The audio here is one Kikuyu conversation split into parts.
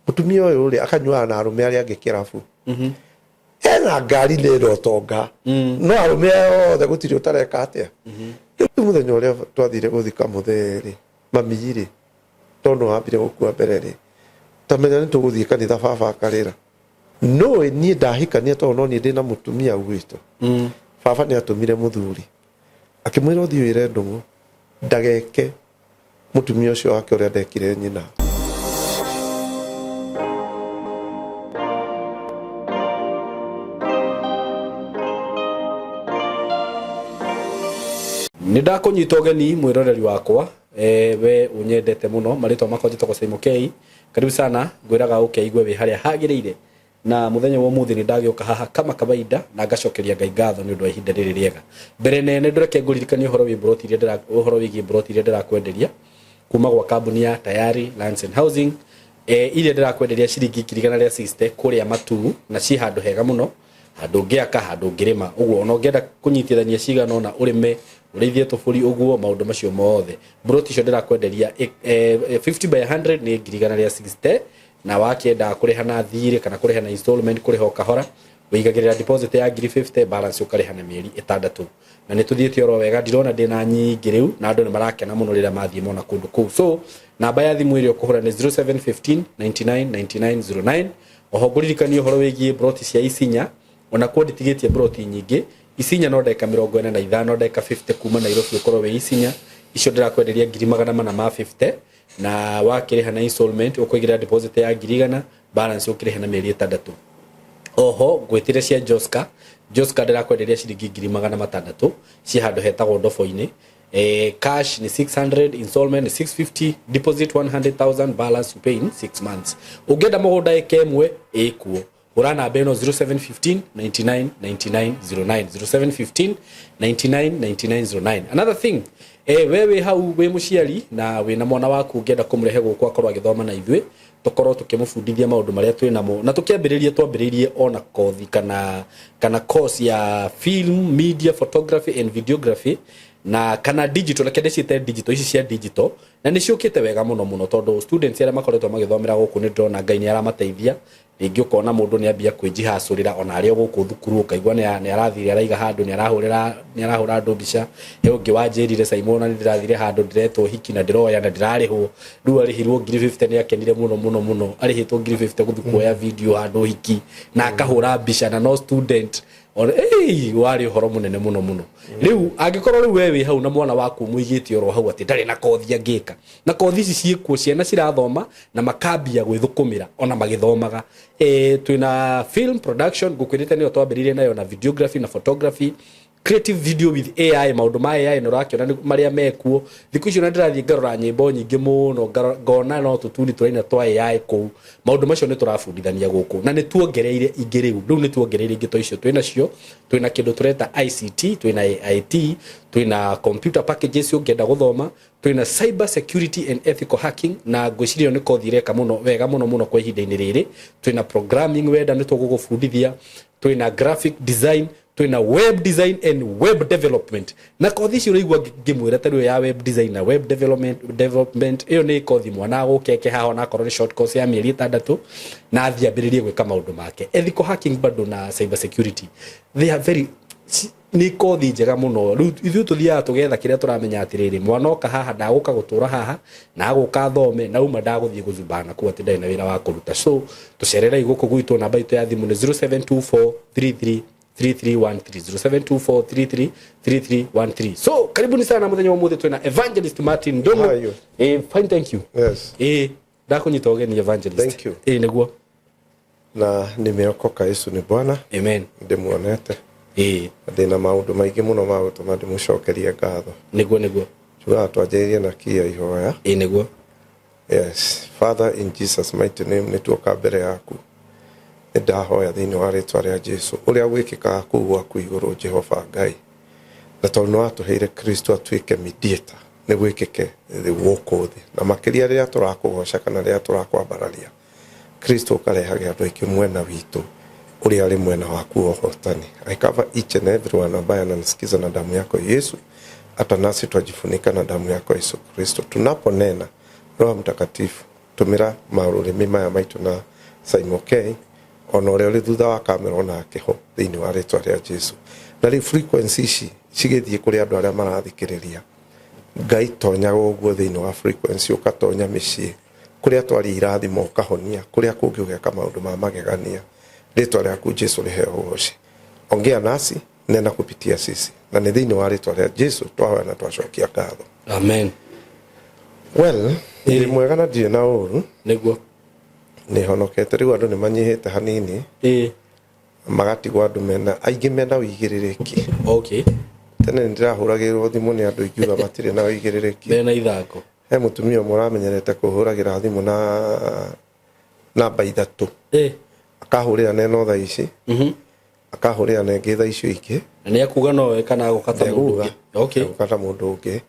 Mũtumia ũyũ rĩ, akanyuaga na arũme arĩa angĩ kĩrabu. Ena ngari nĩ ĩna ũtonga, no arũme aya othe gũtirĩ ũtareka atĩa. Rĩu mũthenya ũrĩa twathire gũthika mũthee rĩ, mami rĩ, tondũ wambire gũkua mbere rĩ, tamenya nĩ tũgũthiĩ kanitha, baba akarĩra. Nũĩ niĩ ndahikania tondũ no niĩ ndĩna mũtumia gwitũ. Baba nĩ atũmire mũthuri akĩmwĩra, ũthiĩ wĩre Ndũng'ũ ndageke mũtumia ũcio wake ũrĩa ndekire nyina. Nĩ ndakũnyita ũgeni, mwĩroreri wakwa, we ũnyendete mũno. Marĩtwa makwa njĩtagwo Simon K. Karibu sana. Ngwĩraga ũkeigue wĩ harĩa hagĩrĩire, na mũthenya wa ũmũthĩ nĩ ndagĩũka haha kama kawaida na ngacokeria Ngai ngatho nĩ ũndũ wa ihinda rĩrĩ rĩega. Mbere nene ndũreke ngũririkanie ũhoro wĩ mburoti iria ndĩra ũhoro wĩgiĩ mburoti iria ndĩrakwenderia kuma gwa kambuni ya Tayari Lands and Housing, iria ndĩrakwenderia ciringi 160,000 kũrĩa Matuu, na ciĩ handũ hega mũno, handũ ũngĩaka, handũ ũngĩrĩma. Ũguo ona ũngĩenda kũnyitithania cigana ũna, ũrĩme, ũrĩithie tũbũri, ũguo maũndũ macio mothe. Mburoti icio ndĩrakwenderia 50 by 100 nĩ 160,000, na wakĩenda kũrĩha na thirĩ kana kũrĩha na installment, kũrĩha o kahora, wĩigagĩrĩra deposit ya 50,000, balance ũkarĩha na mĩeri 6. Na nĩ tũthiĩte oro wega, ndirona ndĩna nyingĩ rĩu, na andũ nĩ marakena mũno rĩrĩa mathiĩ mona kũndũ kũu. So namba ya thimũ ĩrĩa ũkũhũra nĩ 0715 99 99 09. Oho ngũririkanie ũhoro wĩgiĩ broti cia Isinya. Ona kuo nditigĩtie broti nyingĩ. Isinya no ndagĩka 45, ndagĩka 50 kuma Nairobi ũkorwo wĩ Isinya. Icio ndĩrakwenderia 450,000, na wakĩrĩha na installment ũkũigĩrĩra deposit ya 100,000, balance ũkĩrĩha na mĩeri 6. Oho ngwĩtire cia Joska. Joska ndĩrakwenderia ciringi 600,000, ciĩ handũ hetagwo Ndobo-inĩ. Cash ni 600, installment ni 650, deposit 100,000, balance you pay in 6 months. Ũngĩenda mũgũnda ĩka ĩmwe ĩkuo, hũra namba ĩno 0715 99 99 09, 0715 99 99 09. Another thing, we wĩ hau wĩ mũciari na wĩna mwana waku, ũngĩenda kũmũrehe gũkũ akorwo agĩthoma na ithuĩ, tũkorwo tũkĩmũbundithia maũndũ marĩa twĩ namo, na tũkĩambĩrĩria twambĩrĩirie ona kothi kana course ya film, media, photography and videography na kana digital, reke ndĩciĩte digital, ici cia digital, na nĩ ciũkĩte wega mũno mũno, tondũ students arĩa makoretwo magĩthomera gũkũ nĩ ndĩrona Ngai nĩ aramateithia. Rĩngĩ ũkona mũndũ nĩ ambia kwĩjihacũrĩra ona arĩ o gũkũ thukuru, ũkaigua nĩ arathire araiga handũ nĩ arahũrĩra, nĩ arahũra andũ mbica. He ũngĩ wanjĩrire, "Simon, na nĩ ndĩrathire handũ ndĩretwo hiki na ndĩroya na ndĩrarĩhwo." Rĩu arĩhirwo 50,000, nĩ akenire mũno mũno mũno. Arĩhĩtwo 50,000 gũthiĩ kuoya video handũ hiki na akahũra mbica, na no student. Ĩi, warĩ ũhoro mũnene mũno mũno. Rĩu angĩkorwo rĩu we wĩ hau na mwana waku mũigĩte oro hau atĩ ndarĩ na kothi angĩka, na kothi ici ciĩkuo, ciana cirathoma na makambia gwĩthũkũmĩra ona magĩthomaga. Twĩna film production, ngũkwĩrĩte nĩyo twambĩrĩirie nayo, na videography na photography, creative video with AI. Maũndũ ma AI nĩ ũrakĩona nĩ marĩa mekuo thikũ icio, na ndĩrathiĩ ngarora nyĩmbo nyingĩ mũno, ngona no tũtuni tũraina twa AI kũu. Maũndũ macio nĩ tũrabundithania gũkũ, na nĩ tuongereire ingĩ rĩu. Rĩu nĩ tuongereire ingĩ to icio twĩ nacio. Twĩna kĩndũ tũreta ICT, twĩna IT, twĩna computer packages ũngĩenda gũthoma, twĩna cyber security and ethical hacking, na ngwĩciria ĩyo nĩ kothi ĩreka mũno wega mũno mũno kwa ihinda-inĩ rĩrĩ. Twĩna programming, wenda nĩ tũgũgũbundithia. Twĩna graphic design, twĩna web design and web development. Na kothi icio ũraigua ngĩmwĩra ta rĩu ya web design na web development, ĩyo nĩ kothi mwana agũkeke haha, onakorwo nĩ short course ya mĩeri 6, na athiĩ ambĩrĩrie gwĩka maũndũ make. Ethical hacking bado na cyber security, they are very nĩ kothi njega mũno. Rĩu ithuĩ tũthiaga tũgetha kĩrĩa tũramenya atĩrĩrĩ, mwana oka haha ndagũka gũtũra haha, na agũka athome, na uma ndagũthiĩ gũcumbana kũu atĩ ndarĩ na wĩra wa kũruta. So tũcererei gũkũ gwitũ. Namba itũ ya thimũ nĩ 072433 3313, 0724333313. So karibuni sana. Muthenya wa mũthĩ twĩna Evangelist Martin Ndung'u. How are you? Fine, thank you. Yes. Ndakunyita ũgeni, Evangelist. Thank you. Nĩguo. Na nimeokoka, Yesu ni Bwana. Amen. Ndĩmuonete ndĩna maũndũ maingĩ mũno ma gũtũma ndĩmũcokerie ngatho. Nĩguo. Njugaga twanjĩrĩrie na kia ihoya. Nĩguo. Yes. Father, in Jesus mighty name, nĩ tuoka mbere yaku. Nĩ ndahoya thĩinĩ wa rĩtwa rĩa Jesu ũrĩa gwĩkĩkaga kũu gwaku igũrũ, Jehova Ngai, na tondũ nĩ watũheire Kristo atuĩke mediator, nĩ gwĩkĩke gũkũ thĩ, na makĩria rĩrĩa tũrakũgoca kana rĩrĩa tũrakwambararia Kristo, ũkarehage andũ aingĩ mwena witũ ũrĩa arĩ mwena waku wa ũhotani. I cover each and everyone ambaye ananisikiza na damu yako Yesu, hata nasi twajifunika na damu yako Yesu Kristo. Tunaponena, Roho Mtakatifu. Tũmĩra marũrĩmĩ maya maitũ na Simon K ona ũrĩa ũrĩ thutha wa kamera onake ho thĩinĩ wa rĩtwa rĩa Jesu. Na rĩu frequency ici cigĩthiĩ kũrĩ andũ arĩa marathikĩrĩria, Ngai tonyaga ũguo thĩinĩ wa frequency, ũkatonya mĩciĩ kũrĩa twaria irathimo ũkahonia, kũrĩa kũngĩ ũgeka maũndũ ma magegania. Rĩtwa rĩaku Jesu rĩheo ũgoci. Ongea nasi, nena kupitia sisi, na nĩ thĩinĩ wa rĩtwa rĩa Jesu twahoya na twacokia ngatho. Amen. Well, ndĩ mwega na ndirĩ na ũru. Nĩguo. Nĩ honokete. Rĩu andũ nĩ manyihĩte hanini. Magatigwo andũ mena aingĩ mena ũigĩrĩrĩki. Tene nĩ ndĩrahũragĩrwo thimũ nĩ andũ ingiuga matirĩ na ũigĩrĩrĩki. Mena ithako. He mũtumia ũmwe ũramenyerete kũhũragĩra thimũ na namba 3. Akahũrĩra na ĩno thaa ici. Akahũrĩra na ĩngĩ thaa icio ingĩ. Na nĩ akuga nowe kana agũka ta mũndũ ũngĩ. Agũka ta mũndũ ũngĩ.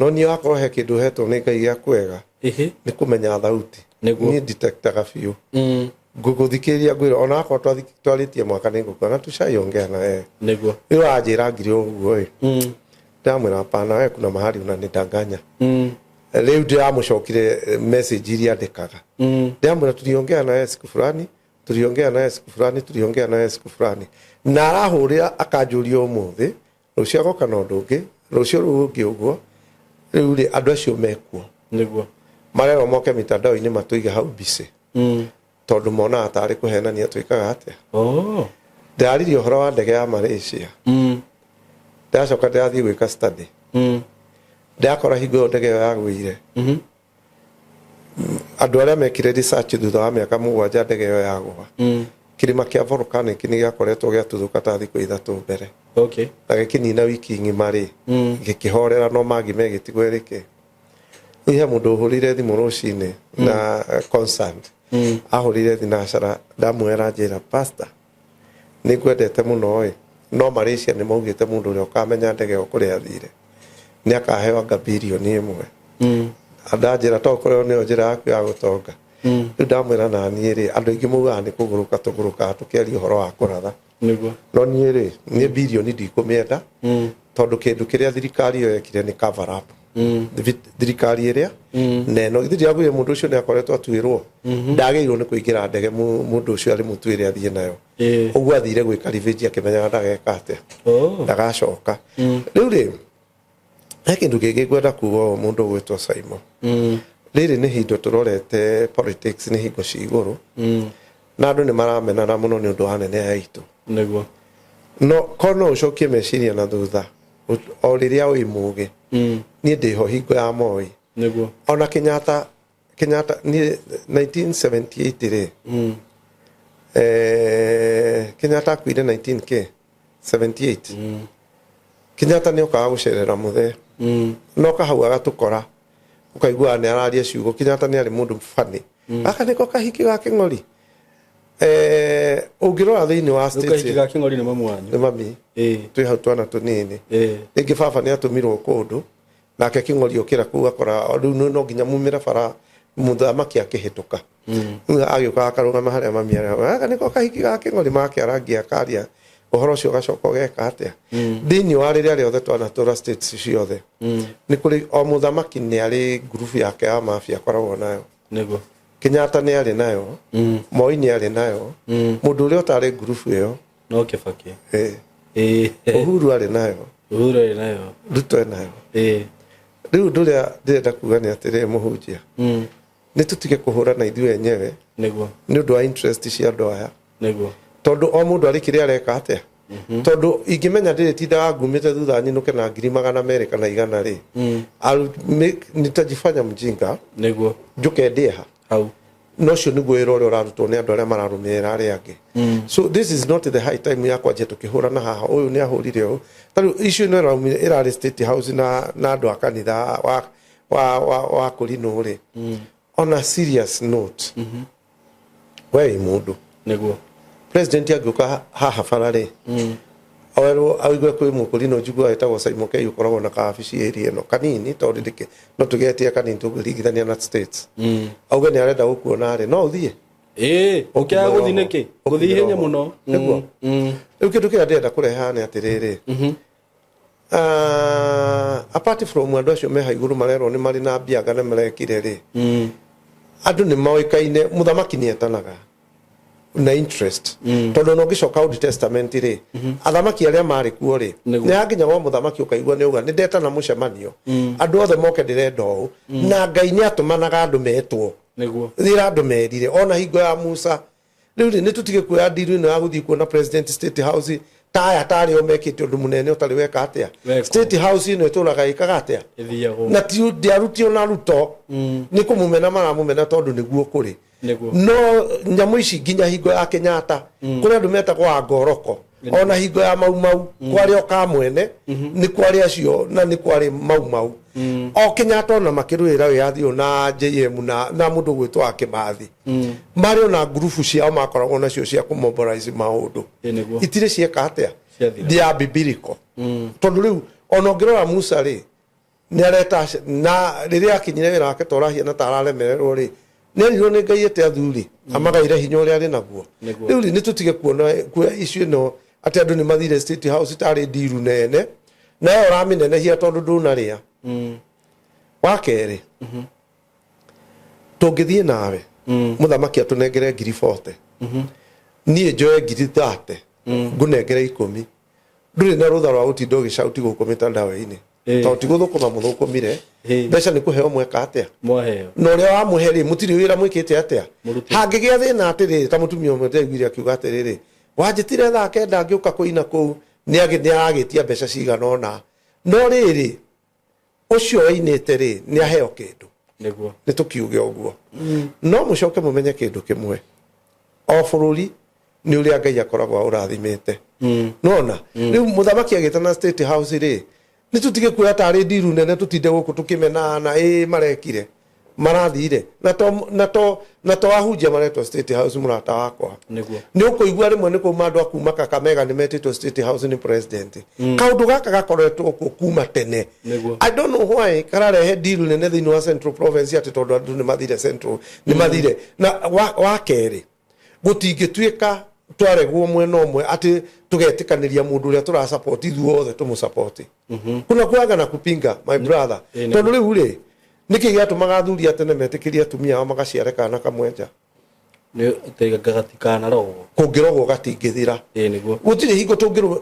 No niĩ wakorwo he kĩndũ hetwo nĩ Ngai gĩa kwega, nĩ kũmenya thauti. Niĩ detectaga biũ. Ngũgũthikĩrĩria ngwĩra ona akorwo twarĩtie mwaka nĩ ngũkua na tushaiongea na wewe. Rĩu anjĩra ngiri ũguo ĩ. Ndamwĩra hapana, wewe kuna mahali unanidanganya. Rĩu ndĩramũcokire message iria andĩkaga. Ndĩramwĩra tuliongea na wewe siku fulani, tuliongea na wewe siku fulani, tuliongea na wewe siku fulani. Na arahũrĩra akanjũria ũmũthĩ, rũciũ agoka na ũndũ ũngĩ, rũciũ rũu rũngĩ ũguo. Rĩu rĩ, andũ acio mekuo. Marerwo moke mitandao-inĩ matũige hau busy. Tondũ monaga tarĩ kũhenania twĩkaga atĩa. Ndĩraririe ũhoro wa ndege ya Malaysia. Ndĩracoka ndĩrathiĩ gwĩka study. Ndĩrakora hingo ĩyo ndege ĩyo yagũire. Andũ arĩa mekire research thutha wa mĩaka 7 ndege ĩyo yagũa. Kĩrĩma kĩa volcanic nĩ gĩakoretwo gĩatuthũka ta thikũ 3 mbere. Na gĩkĩnina wiki ng'ima rĩ, gĩkĩhorera no magi megĩtigwo ĩrĩkĩ. Rĩu he mũndũ ũhũrĩire thimũ rũcinĩ na concerned. Ahũrĩire thinacara, ndamwĩra njĩra, pastor, nĩ ngwendete mũno ĩ, no Malaysia nĩ maugĩte mũndũ ũrĩa ũkamenya ndege ĩyo kũrĩa athire nĩ akaheo anga birioni 1. Ndanjĩra to ũkorwo nĩyo njĩra yaku ya gũtonga. Rĩu ndamwĩra na niĩ rĩ, andũ aingĩ maugaga nĩ kũgũrũka tũgũrũkaga tũkĩaria ũhoro wa kũratha. No niĩ rĩ, niĩ birioni ndikũmĩenda, tondũ kĩndũ kĩrĩa thirikari ĩyo yekire nĩ cover up. Thirikari ĩrĩa na ĩno, githĩ ndiaugire mũndũ ũcio nĩ akoretwo atuĩrwo? Ndagĩrĩirwo nĩ kũingĩra ndege mũndũ ũcio arĩ mũtuĩre athiĩ nayo. Ũguo athire gwĩka revenge akĩmenyaga ndageka atĩa. Ndagacoka. Rĩu rĩ, he kĩndũ kĩngĩ ngwenda kuga ũũ mũndũ ũgwĩtwo Simon. Rĩrĩ nĩ hingo tũrorete politics nĩ hingo cia igũrũ. Na andũ nĩ maramenana mũno nĩ ũndũ wa anene aya aitũ. No korwo no ũcokie meciria na thutha, o rĩrĩa wĩ mũgĩ. Niĩ ndĩho hingo ya Moi. Ona Kenyatta, Kenyatta niĩ 1978 rĩ. Kenyatta akuire nineteen K? 78. Kenyatta nĩ okaga gũcerera mũthee. No kahau agatũkora. Ũkaigua nĩ araria ciugo. Kenyatta nĩ arĩ mũndũ funny. Gaka nĩko kahiki ga Kĩng'ori. Ũngĩrora thĩinĩ wa Rĩu states kahiki ga Kĩng'ori nĩ mamu wanyu? Nĩ mami. Twĩ hau twana tũnini. Rĩngĩ baba nĩ atũmirwo kũndũ, nake Kĩng'ori okĩra kũu akora, rĩu no nginya mumĩre bara mũthamaki akĩhĩtũka. Rĩu agĩũka akarũgama harĩa mami arĩ. Gaka nĩko kahiki ga Kĩng'ori, makĩarangia akaria ũhoro ũcio ũgacoka ũgeka atĩa. Thĩinĩ wa rĩrĩa rĩothe twanatũra states ciothe, nĩ kũrĩ o mũthamaki nĩ arĩ ngurubu yake ya mafia akoragwo nayo. Kenyatta nĩ arĩ nayo, Moi nĩ arĩ nayo, mũndũ ũrĩa ũtarĩ ngurubu ĩyo No Kibaki. Uhuru arĩ nayo. Uhuru arĩ nayo. Ruto e nayo. Rĩu ũndũ ũrĩa ndĩrenda kuga nĩ atĩrĩrĩ mũhunjia. Nĩ tũtige kũhũrana ithuĩ enyewe. Nĩ ũndũ wa interest cia andũ aya. Tondũ o mũndũ arĩ kĩrĩa areka atĩa. Tondũ ingĩmenya ndĩrĩtindaga ngumĩte thutha nyinũke na ngiri magana merĩ kana igana rĩ. Nitajifanya mjinga. Njũke ndĩe ha. Hau. No ũcio nĩguo wĩra ũrĩa ũrarutwo nĩ andũ arĩa mararũmĩrĩra arĩa angĩ. So this is not the high time ya kwanjia tũkĩhũrana haha, ũyũ nĩ ahũrire ũũ. Ta rĩu issue ĩno ĩraumire ĩrarĩ State House na andũ a kanitha wa kũrinũ rĩ. On a serious note. We wĩ mũndũ. President angĩũka haha bara rĩ, oerwo aigue kwĩ mũkũrinũ njiguaga wĩtagwo Simon K ũkoragwo na kawabici area ĩno kanini, tondũ ndĩkĩ no tũgetie kanini tũngĩringithania na states. Auge nĩ arenda gũkuona rĩ, no ũthiĩ? Ũkĩaga gũthiĩ nĩkĩ? Gũthiĩ ihenya mũno. Nĩguo. Rĩu kĩndũ kĩrĩa ndĩrenda kũrehe haha nĩ atĩrĩrĩ. Apart from andũ acio me hau igũrũ marerwo nĩ marĩ na mbia kana marekire rĩ. Andũ nĩ moĩkaine, mũthamaki nĩ etanaga na interest, tondũ ona ũngĩcoka Old Testament rĩ, athamaki arĩa marĩ kuo rĩ, nĩ hakinya gwa mũthamaki ũkaigua nĩ auga, "Nĩ ndetana mũcemanio, andũ othe moke, ndĩrenda ũũ." Na Ngai nĩ atũmanaga andũ metwo rĩra andũ merire, ona hingo ya Musa. Rĩu rĩ, nĩ tũtige kuoya ndiru ĩno ya gũthiĩ kuona president State House ta aya tarĩ o mekĩte ũndũ mũnene ũtarĩ weka atĩa. Wekwo. State House ĩno ĩtũraga ĩkaga atĩa? Ĩthiagwo. Na ti ndiarutio na Ruto nĩ kũmũmena, maramũmena tondũ nĩguo kũrĩ. No nyamũ ici, nginya hingo ya Kenyatta kũrĩ andũ metagwo angoroko, ona hingo ya Mau Mau kwarĩ o kamwene, nĩ kwarĩ acio na nĩ kwarĩ Mau Mau. O Kenyatta ona makĩrũĩra wĩyathi ũyũ na JM na mũndũ gwĩtwo wa Kĩmathi, marĩ ona ngurubu ciao makoragwo nacio cia kũmobilize maũndũ. Itirĩ cieka atĩa? Ciathira. Ya bibiliko, tondũ rĩu ona ũngĩrora Musa rĩ, nĩ areta na rĩrĩa akinyire wĩra wake ta ũrahiana ta araremererwo rĩ, nĩ erirwo nĩ Ngai ete athuri amagaire hinya ũrĩa arĩ naguo. Rĩu rĩ, nĩ tũtige kuona kuoya issue ĩno atĩ andũ nĩ mathire State House tarĩ ndiru nene, nayo ũramĩnenehia tondũ ndũnarĩa. Wa kerĩ, tũngĩthiĩ nawe, mũthamaki atũnengere 40,000, niĩ njoe 30,000, ngũnengere 10, ndũrĩ na rũtha rwa gũtinda ũgĩcauti gũkũ mĩtandao-inĩ, tondũ ti gũthũkũma mũthũkũmire. Mbeca nĩ kũheo mweka atĩa? Mwaheo. Na ũrĩa wamũhe rĩ, mũtirĩ wĩra mwĩkĩte atĩa? Mũrutĩte. Hangĩgĩa thĩna atĩrĩrĩ, ta mũtumia ũmwe ndĩraiguire akiuga atĩrĩrĩ, wanjĩtire thaa 9 ngĩũka kũina kũu, nĩ aragĩtia mbeca cigana ũna, no rĩrĩ, ũcio wainĩte rĩ, nĩ aheo kĩndũ. Nĩ tũkiuge ũguo, no mũcoke mũmenye kĩndũ kĩmwe, o bũrũri nĩ ũrĩa Ngai akoragwo ũrathimĩte. Nona rĩu mũthamaki agĩtana State House rĩ, nĩ tũtige kuoya tarĩ ndiru nene, tũtinde gũkũ tũkĩmenana ĩ marekire marathire, na to ahunjia maretwo State House, mũrata wakwa. Nĩ ũkũigua rĩmwe nĩ kuma andũ a kuma Kakamega nĩ metĩtwo State House nĩ president. Kaũndũ gaka gakoretwo kuo kuma tene. I don't know why kararehe deal nene thĩinĩ wa Central Province, atĩ tondũ andũ nĩ mathire Central, nĩ mathire na wa kerĩ, gũtingĩtuĩka twaregwo mwena ũmwe atĩ tũgetĩkanĩria mũndũ ũrĩa tũrasupport ithuothe tũmũsupport. Kuna kuaga na kupinga, my brother. Tondũ rĩu rĩ, nĩkĩ gĩatũmaga athuri a tene metĩkĩrie atumia ao magaciare kana kamwe nja? Nĩ gatikanarogwo. Kũngĩrogwo gatingĩthira. Gũtirĩ hingo tũngĩrũ.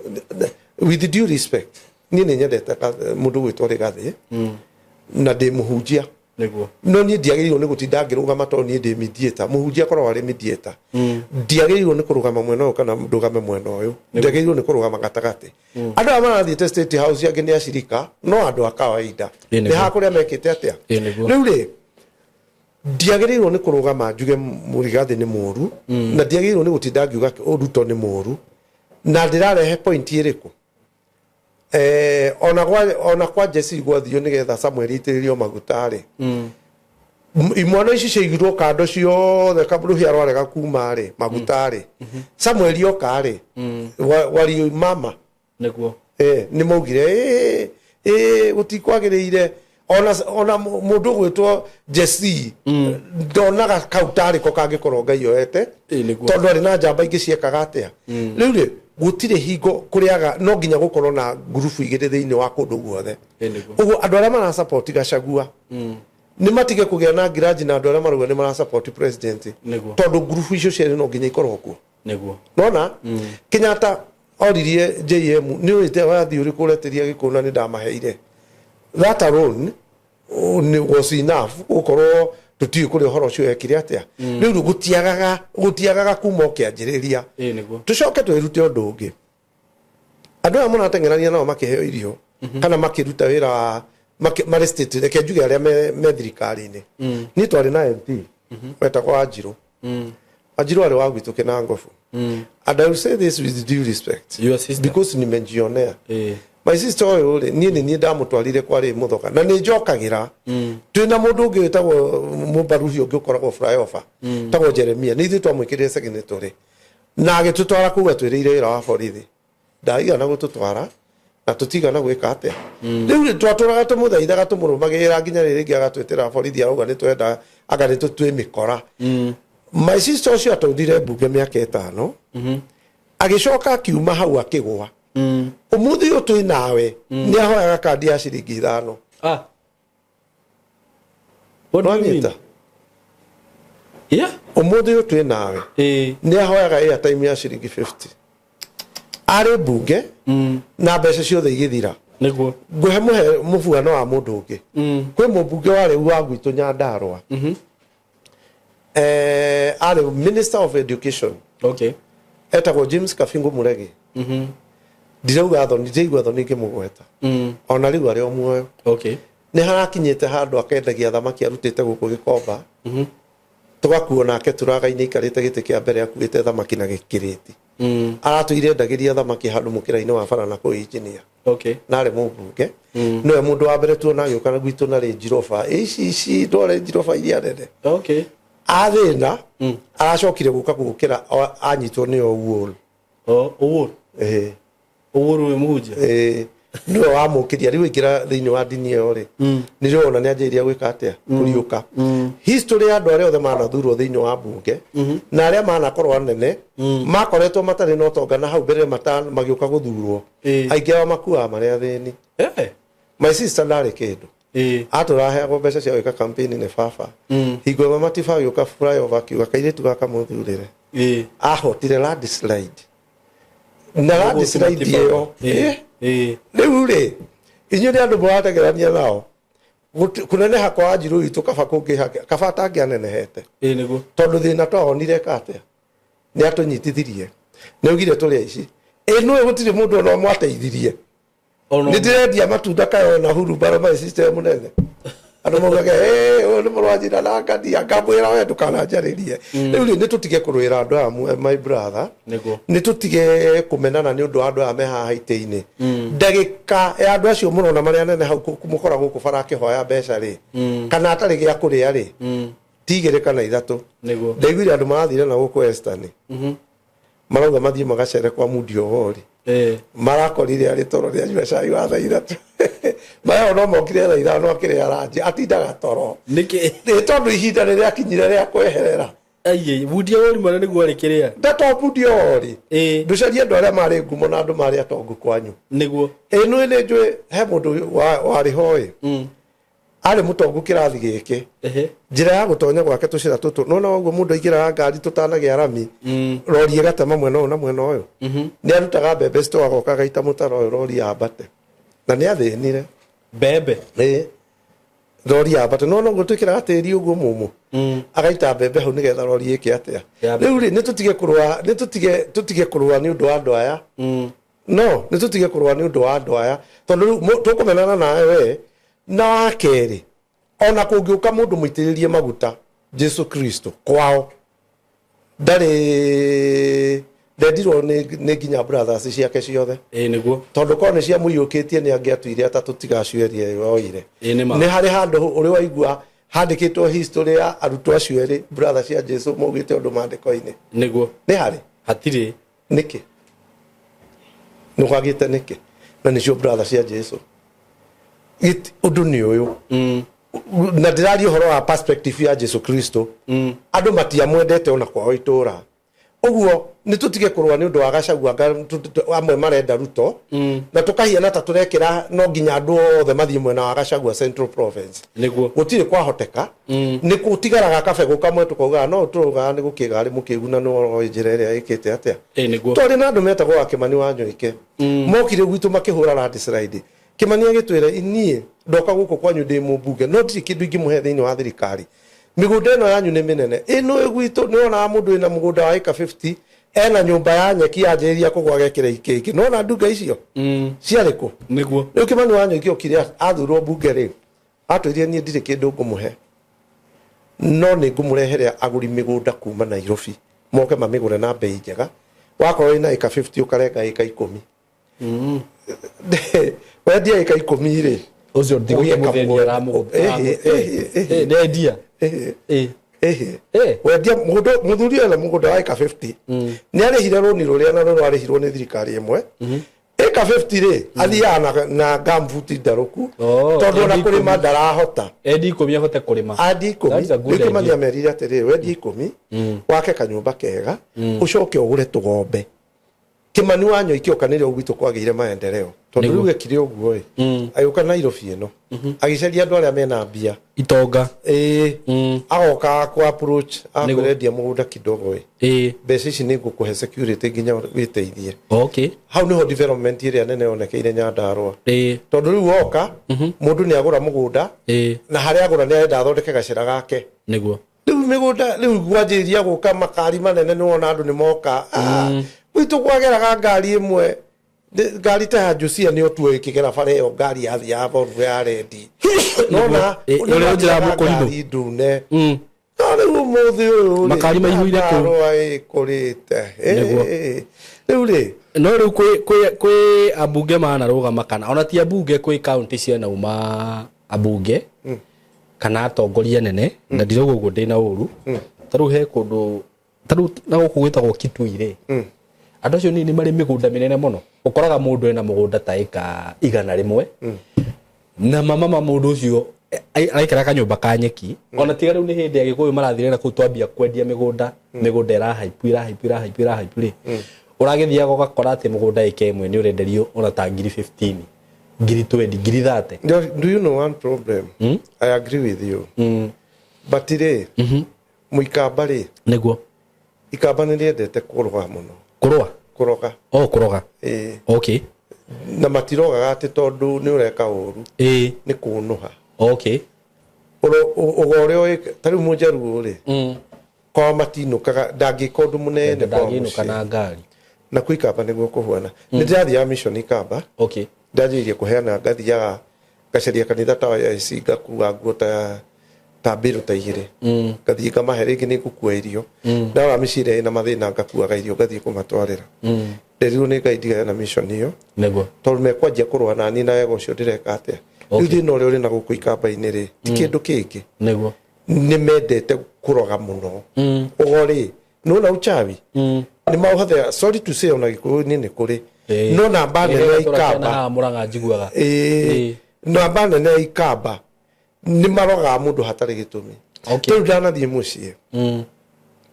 With due respect, niĩ nĩ nyendete mũndũ gwĩtwo Rigathĩ na ndĩ mũhunjia, no niĩ ndiagĩrĩirwo nĩ gũtinda ngĩrũgama tondũ niĩ ndĩ mediator. Mũhunjia akoragwo arĩ mediator. Ndiagĩrĩirwo nĩ kũrũgama mwena ũyũ kana ndũgame mwena ũyũ, ndiagĩrĩirwo nĩ kũrũgama gatagatĩ. Andũ aya marathiĩte State House angĩ nĩ acirika, no andũ a kawaida nĩ haha kũrĩa mekĩte atĩa? Rĩu rĩ, ndiagĩrĩirwo nĩ kũrũgama njuge Mũrigathĩ nĩ mũru, na ndiagĩrĩirwo nĩ gũtinda ngiuga Ruto nĩ mũru, na ndĩrarehe point ĩrĩkũ? Ona kwa Jesse gwathio nĩgetha Samuel aitĩrĩrio maguta rĩ, imwana ici ciaigirwo kando ciothe, rũhĩa rwarega kuma rĩ, maguta rĩ, Samuel oka rĩ, wario mama. Nĩ maugire ĩ gũtikwagĩrĩire. Ona mũndũ ũgwĩtwo Jesse ndonaga kau tarĩ ko kangĩkorwo Ngai oete, tondũ arĩ na njamba ingĩ ciekaga atĩa. Rĩu rĩ, gũtirĩ hingo kũrĩaga, no nginya gũkorwo na ngurubu igĩrĩ thĩinĩ wa kũndũ guothe. Ũguo andũ arĩa marasupport Gachagua nĩ matige kũgĩa na ngiraji na andũ arĩa marauga nĩ marasupport president, tondũ ngurubu icio cierĩ no nginya ikorwo kuo. Nona Kenyatta oririe JM, nĩ ũĩte wathi ũrĩkũ ũretĩria gĩkũyũ, na nĩ ndamaheire. That alone was enough gũkorwo tũtiũĩ kũrĩa ũhoro ũcio ekire atĩa. Rĩu gũtiagaga kuma ũkĩanjĩrĩria. Tũcoke twĩrute ũndũ ũngĩ. Andũ aya mũrateng'erania nao makĩheo irio kana makĩruta wĩra wa marĩ state, reke njuge arĩa me thirikari-inĩ. Niĩ twarĩ na MP wetagwo Wanjirũ. Wanjirũ arĩ wa gwitũ Kinangofu, and I will say this with due respect Your sister. because nimejionea. My sister ũyũ rĩ, niĩ nĩ niĩ ndamũtwarire kwarĩ mũthoka, na nĩ njokagĩra twĩna mũndũ ũngĩ wĩtagwo mũbaruhi ũngĩ ũkoragwo flyover, tagwo Jeremia. Nĩ ithuĩ twamwĩkĩrire signatory na agĩtũtwara kũu atwĩrĩire wĩra wa borithi ndaigana gũtũtwara na tũtigana gwĩka atĩa. Rĩu rĩ, twatũraga tũmũthaithaga, tũmũrũmagĩrĩra nginya rĩrĩ rĩngĩ agatwĩtĩra borithi, arauga nĩ twenda anga nĩ tũtwĩ mĩkora. My sister ũcio atũrire mbunge mĩaka 5, agĩcoka akiuma hau akĩgũa. Ũmũthĩ ũyũ twĩ nawe nĩ ahoyaga kandi ya ciringi 5. Ah. What do you mean? Nwanyita? Yeah. Ũmũthĩ ũyũ twĩ nawe nĩ ahoyaga airtime ya ciringi 50 arĩ mbunge na mbeca ciothe igĩthira. Niguo. Ngũhe mũhe mũbuano wa mũndũ ũngĩ. Kwĩ mũmbunge warĩ wa gwitũ Nyandarũa, arĩ minister of education, etagwo James Kabingu Muregi. Ndirauga thoni, ndiraigua thoni ngĩmũgweta. Ona rĩu arĩ o muoyo. Nĩ harakinyĩte handũ akendagia thamaki arutĩte gũkũ Gĩkomba, tũgakuo nake tũragainĩ aikarĩte gĩtĩ kĩa mbere akuĩte thamaki na gĩkĩrĩti. Aratũire endagĩria thamaki handũ mũkĩra-inĩ wa bara na kũu engineer. Na arĩ mũmbunge, nĩwe mũndũ wa mbere tuona agĩũka na gwitũ na Range Rover ici ici no Range Rover iria nene. Athĩna aracokire gũka gũkĩra anyitwo nĩ Owuor. O Owuor. Ĩĩ. Owuor ũyũ mũhunjia. Ĩĩ, nĩwe wamũkĩria rĩu aingĩra thĩinĩ wa ndini ĩyo rĩ, nĩrĩo ona nĩ anjĩrĩria gwĩka atĩa, kũriũka. History ya andũ arĩa othe manathurwo thĩinĩ wa mbunge na arĩa manakorwo anene makoretwo matarĩ na ũtonga na hau mbere magĩũka gũthurwo, aingĩ ao makuaga marĩ athĩni. My sister ndarĩ kĩndũ. Atũraheagwo mbeca cia gwĩka campaign nĩ baba. Hingo ĩmwe Matiba agĩũka flyover akiuga kairĩtu gaka mũthurĩre. Ahotire landslide na landslide ĩyo. Rĩu rĩ, inyuĩ nĩ andũ mũrategerania nao. Kũneneha kwa Wanjirũ witũ kaba kũngĩha kaba atangĩanenehete. Ĩĩ nĩguo. Tondũ thĩna twawonire ka atĩa, nĩ atũnyitithirie, nĩ augire tũrĩ aici. Ĩ nũĩ gũtirĩ mũndũ ona ũmwe ateithirie. Nĩ ndĩrendia matunda kayo na hurubaro my sister mũnene, andũ maugaga, "Ĩ, ũyũ nĩ mũrũ wa nyina na ngania." Ngamwĩra, "We ndũkananjarĩrie." Rĩu rĩ, nĩ tũtige kũrũĩra andũ aya, my brother. Nĩ tũtige kũmenana nĩ ũndũ wa andũ aya me haha itĩ-inĩ. Ndagĩka ya andũ acio mũrona marĩa nene hau mũkora gũkũ bara akĩhoya mbeca rĩ, kana atarĩ gĩa kũrĩa rĩ, ti igĩrĩ kana ithatũ. Ndaiguire andũ marathire na gũkũ Western, marauga mathiĩ magacere kwa Mundi Owori, marakorire arĩ toro, nĩ anyua cai wa thaa 3. Mayo no mokire thaa 5 akĩrĩa ranji, atindaga toro. Nĩkĩ? Nĩ tondũ ihinda rĩrĩa akinyire rĩa kweherera. Aiye, Mundi Owori mwene nĩguo arĩ kĩrĩa. Ndeto Mundi Owori. Ndũcarie andũ arĩa marĩ ngumo na andũ marĩ atongu kwanyu. Ĩ nũĩ nĩ njũĩ he mũndũ warĩ ho ĩ, arĩ mũtongu kĩrathi gĩkĩ. Njĩra ya gũtonya gwake tũcĩra tũtũ nona ũguo mũndũ aingĩraga ngari tũtanagĩa rami, rori ĩgatema mwena ũyũ na mwena ũyũ. Nĩ arutaga mbembe cito agoka agaita mũtaro ũyũ rori yambate, na nĩ athĩnire. Mbembe. Ĩĩ, rori yambate nona ũguo twĩkĩraga tĩri ũguo mũmũ, agaita mbembe hau nĩgetha rori ĩke atĩa? Yambate. Rĩu rĩ, nĩ tũtige kũrũa, nĩ tũtige kũrũa nĩ ũndũ wa andũ aya. No nĩ tũtige kũrũa nĩ ũndũ wa andũ aya, tondũ rĩu tũkũmenana nawe we na wa kerĩ. Ona kũngĩũka mũndũ mũitĩrĩrie maguta Jesu Kristo kwao, ndarĩ ndendirwo nĩ nginya brothers ciake ciothe. Ĩĩ nĩguo. Tondũ korwo nĩ ciamũiyũkĩtie nĩ angĩatuire atatũ tiga acio erĩ oire. Ĩĩ nĩ ma. Nĩ harĩ handũ ũrĩ waigua handĩkĩtwo history ya arutwo acio erĩ brother cia Jesu maugĩte ũndũ maandĩko-inĩ? Nĩguo. Nĩ harĩ? Hatirĩ. Nĩkĩ nĩ kwagĩte nĩkĩ na nĩcio brother cia Jesu? Ũndũ nĩ ũyũ, na ndĩraria ũhoro wa perspective ya Jesu Kristo. Andũ matiamwendete ona kwao itũra. Ũguo nĩ tũtige kũrũa nĩ ũndũ wa Gachagua, amwe marenda Ruto, na tũkahiana ta tũrekĩra no nginya andũ othe mathiĩ mwena wa Gachagua Central Province. Gũtirĩ kwahoteka. Nĩ gũtigaraga kabegũ kamwe tũkaugaga no tũraugaga nĩ gũkĩga arĩ mũkĩgu na nĩwe njĩra ĩrĩa ĩkĩte atĩa. Ĩĩ nĩguo. Twarĩ na andũ metagwo wa Kĩmani wa Nyoike, mokire gwitũ makĩhũra landslide. Kĩmani agĩtwĩra, "Niĩ ndoka gũkũ kwanyu ndĩ mũmbunge, no ndirĩ kĩndũ ingĩmũhe thĩinĩ wa thirikari. Mĩgũnda ĩno yanyu nĩ mĩnene. Ĩno gwitũ nĩ wonaga mũndũ wĩna mũgũnda wa ĩka 50 ena nyũmba ya nyeki yanjĩrĩria kũgwa agekĩra ikĩngĩ. Nona ndunga icio ciarĩ kũ?" Rĩu Kĩmani wa Nyoike okire athurwo mbunge rĩ, atwĩrire, "Niĩ ndirĩ kĩndũ ngũmũhe, no nĩ ngũmũrehere agũri mĩgũnda kuma Nairobi moke mamĩgũre na bei njega. Wakorwo wĩna ĩka 50 ũkarenga ĩka 10. Wendia ĩka 10 rĩ, Ũcio ũgĩe ndigũte mũthĩni kamũgũnda." aramũgũra. Ĩhĩ, ĩhĩ. Ndendia. Ĩhĩ. Ĩĩ. Ĩhĩ. Wendia mũndũ mũthuri ena mũgũnda wa ĩka 50, nĩ arĩhire rũni rũrĩa na rũrarĩhirwo nĩ thirikari ĩmwe. Ĩka 50 rĩ, athiaga na gumboot ndarũku, tondũ ona endi kũrĩma 10. ndarahota. Endi 10 ahote kũrĩma. Andi 10. That is a good Rĩu Kĩmani idea. amerire atĩrĩrĩ, wendie 10 wake kanyũmba kega, ũcoke ũgũre tũgombe. Kimani wa Nyoike oka nĩrĩo gwitũ kwagĩire maendeleo, tondũ Nĩguo. rĩu ekire ũguo ĩ, agĩũka Nairobi ĩno, agĩcaria andũ arĩa mena mbia. Itonga. Ĩĩ, agoka ku approach, Nĩguo. akwendia mũgũnda kidogo ĩ, mbeca ici nĩ ngũkũhe security nginya wĩteithie. Hau nĩho development ĩrĩa nene yonekeire Nyandarũa, tondũ rĩu oka mũndũ nĩ agũra mũgũnda, na harĩa agũra nĩ arenda athondeke gacĩra gake. Rĩu mĩgũnda rĩu gwanjĩrĩria gũka makari manene, nĩ wona andũ nĩ moka. Ah, gwitũ kwageraga ngari ĩmwe. Ngari ta ya Josia nĩyo tuo ĩkĩgera bara ĩyo, ngari yathiaga Volvo ya rendi nona. Ũrĩa ũnjĩraga mũkũrinũ. Ngari ndune. No rĩu ũmũthĩ ũyũ rĩ, Makari maihũire kũu. Nyandarũa ĩkũrĩte. Nĩguo. Rĩu rĩ, No rĩu kwĩ ambunge manarũgama, kana ona ti ambunge, kwĩ kaunti cianauma ambunge kana atongoria nene, na ndirauga ũguo ndĩna ũru. Ta rĩu he kũndũ, ta rĩu na gũkũ gwĩtagwo Kitui rĩ, andũ acio nĩ marĩ mĩgũnda mĩnene mũno. Ũkoraga mũndũ ena mũgũnda ta ĩka 100, na mama ma mũndũ ũcio araikara kanyũmba ka nyeki. Ona tiga rĩu nĩ hĩndĩ Agĩkũyũ marathire na kũu, twambia kwendia mĩgũnda, mĩgũnda ĩrahaipu, ĩrahaipu, ĩrahaipu, ĩrahaipu rĩ, ũragĩthiaga ũgakora atĩ mũgũnda ĩka ĩmwe nĩ ũrenderio ona ta ngiri 15, ngiri 20, ngiri 30. Do you know one problem? I agree with you, but rĩ, mũikamba rĩ, ikamba nĩ rĩendete kũroga mũno. Kũrũa? Kũroga. O kũroga. Ĩĩ. Na matirogaga atĩ tondũ nĩ ũreka ũru. Nĩ kũnũha. Ũga ũrĩa ũĩ, ta rĩu mũnjaruo rĩ, kwao matinũkaga, ndangĩka ũndũ mũnene kwao Ndangĩinũka mũciĩ. Na ngari. Na kwĩ ikamba nĩguo kũhuana. Nĩ ndĩrathiaga mission ikamba. Ndanjĩrĩirie kũheana, ngathiaga ngacaria kanitha ta wa AIC, ngakua nguo ta mbĩrũ ta 2, ngathiĩ ngamahe. Rĩngĩ nĩ ngũkua irio, ndarora mĩciĩ ĩrĩa ĩna mathĩna, ngakuaga irio ngathiĩ kũmatwarĩra. Nderirwo nĩ Ngai ndigane na mission ĩyo, tondũ mekwanjia kũrũa nani na wega ũcio ndĩreka atĩa. Rĩu thĩna ũrĩa ũrĩ na gũkũ ikamba-inĩ rĩ, ti kĩndũ kĩngĩ, nĩ mendete kũroga mũno. Ũgo rĩ, nĩwona uchawi nĩ maũhũthĩra. Sorry to say, ona Gĩkũyũ-inĩ nĩ kũrĩ, no namba nene ya ikamba Haha Mũrang'a njiguaga. Ĩĩ, namba nene ya ikamba nĩ marogaga mũndũ hatarĩ gĩtũmi. Rĩu ndanathiĩ mũciĩ,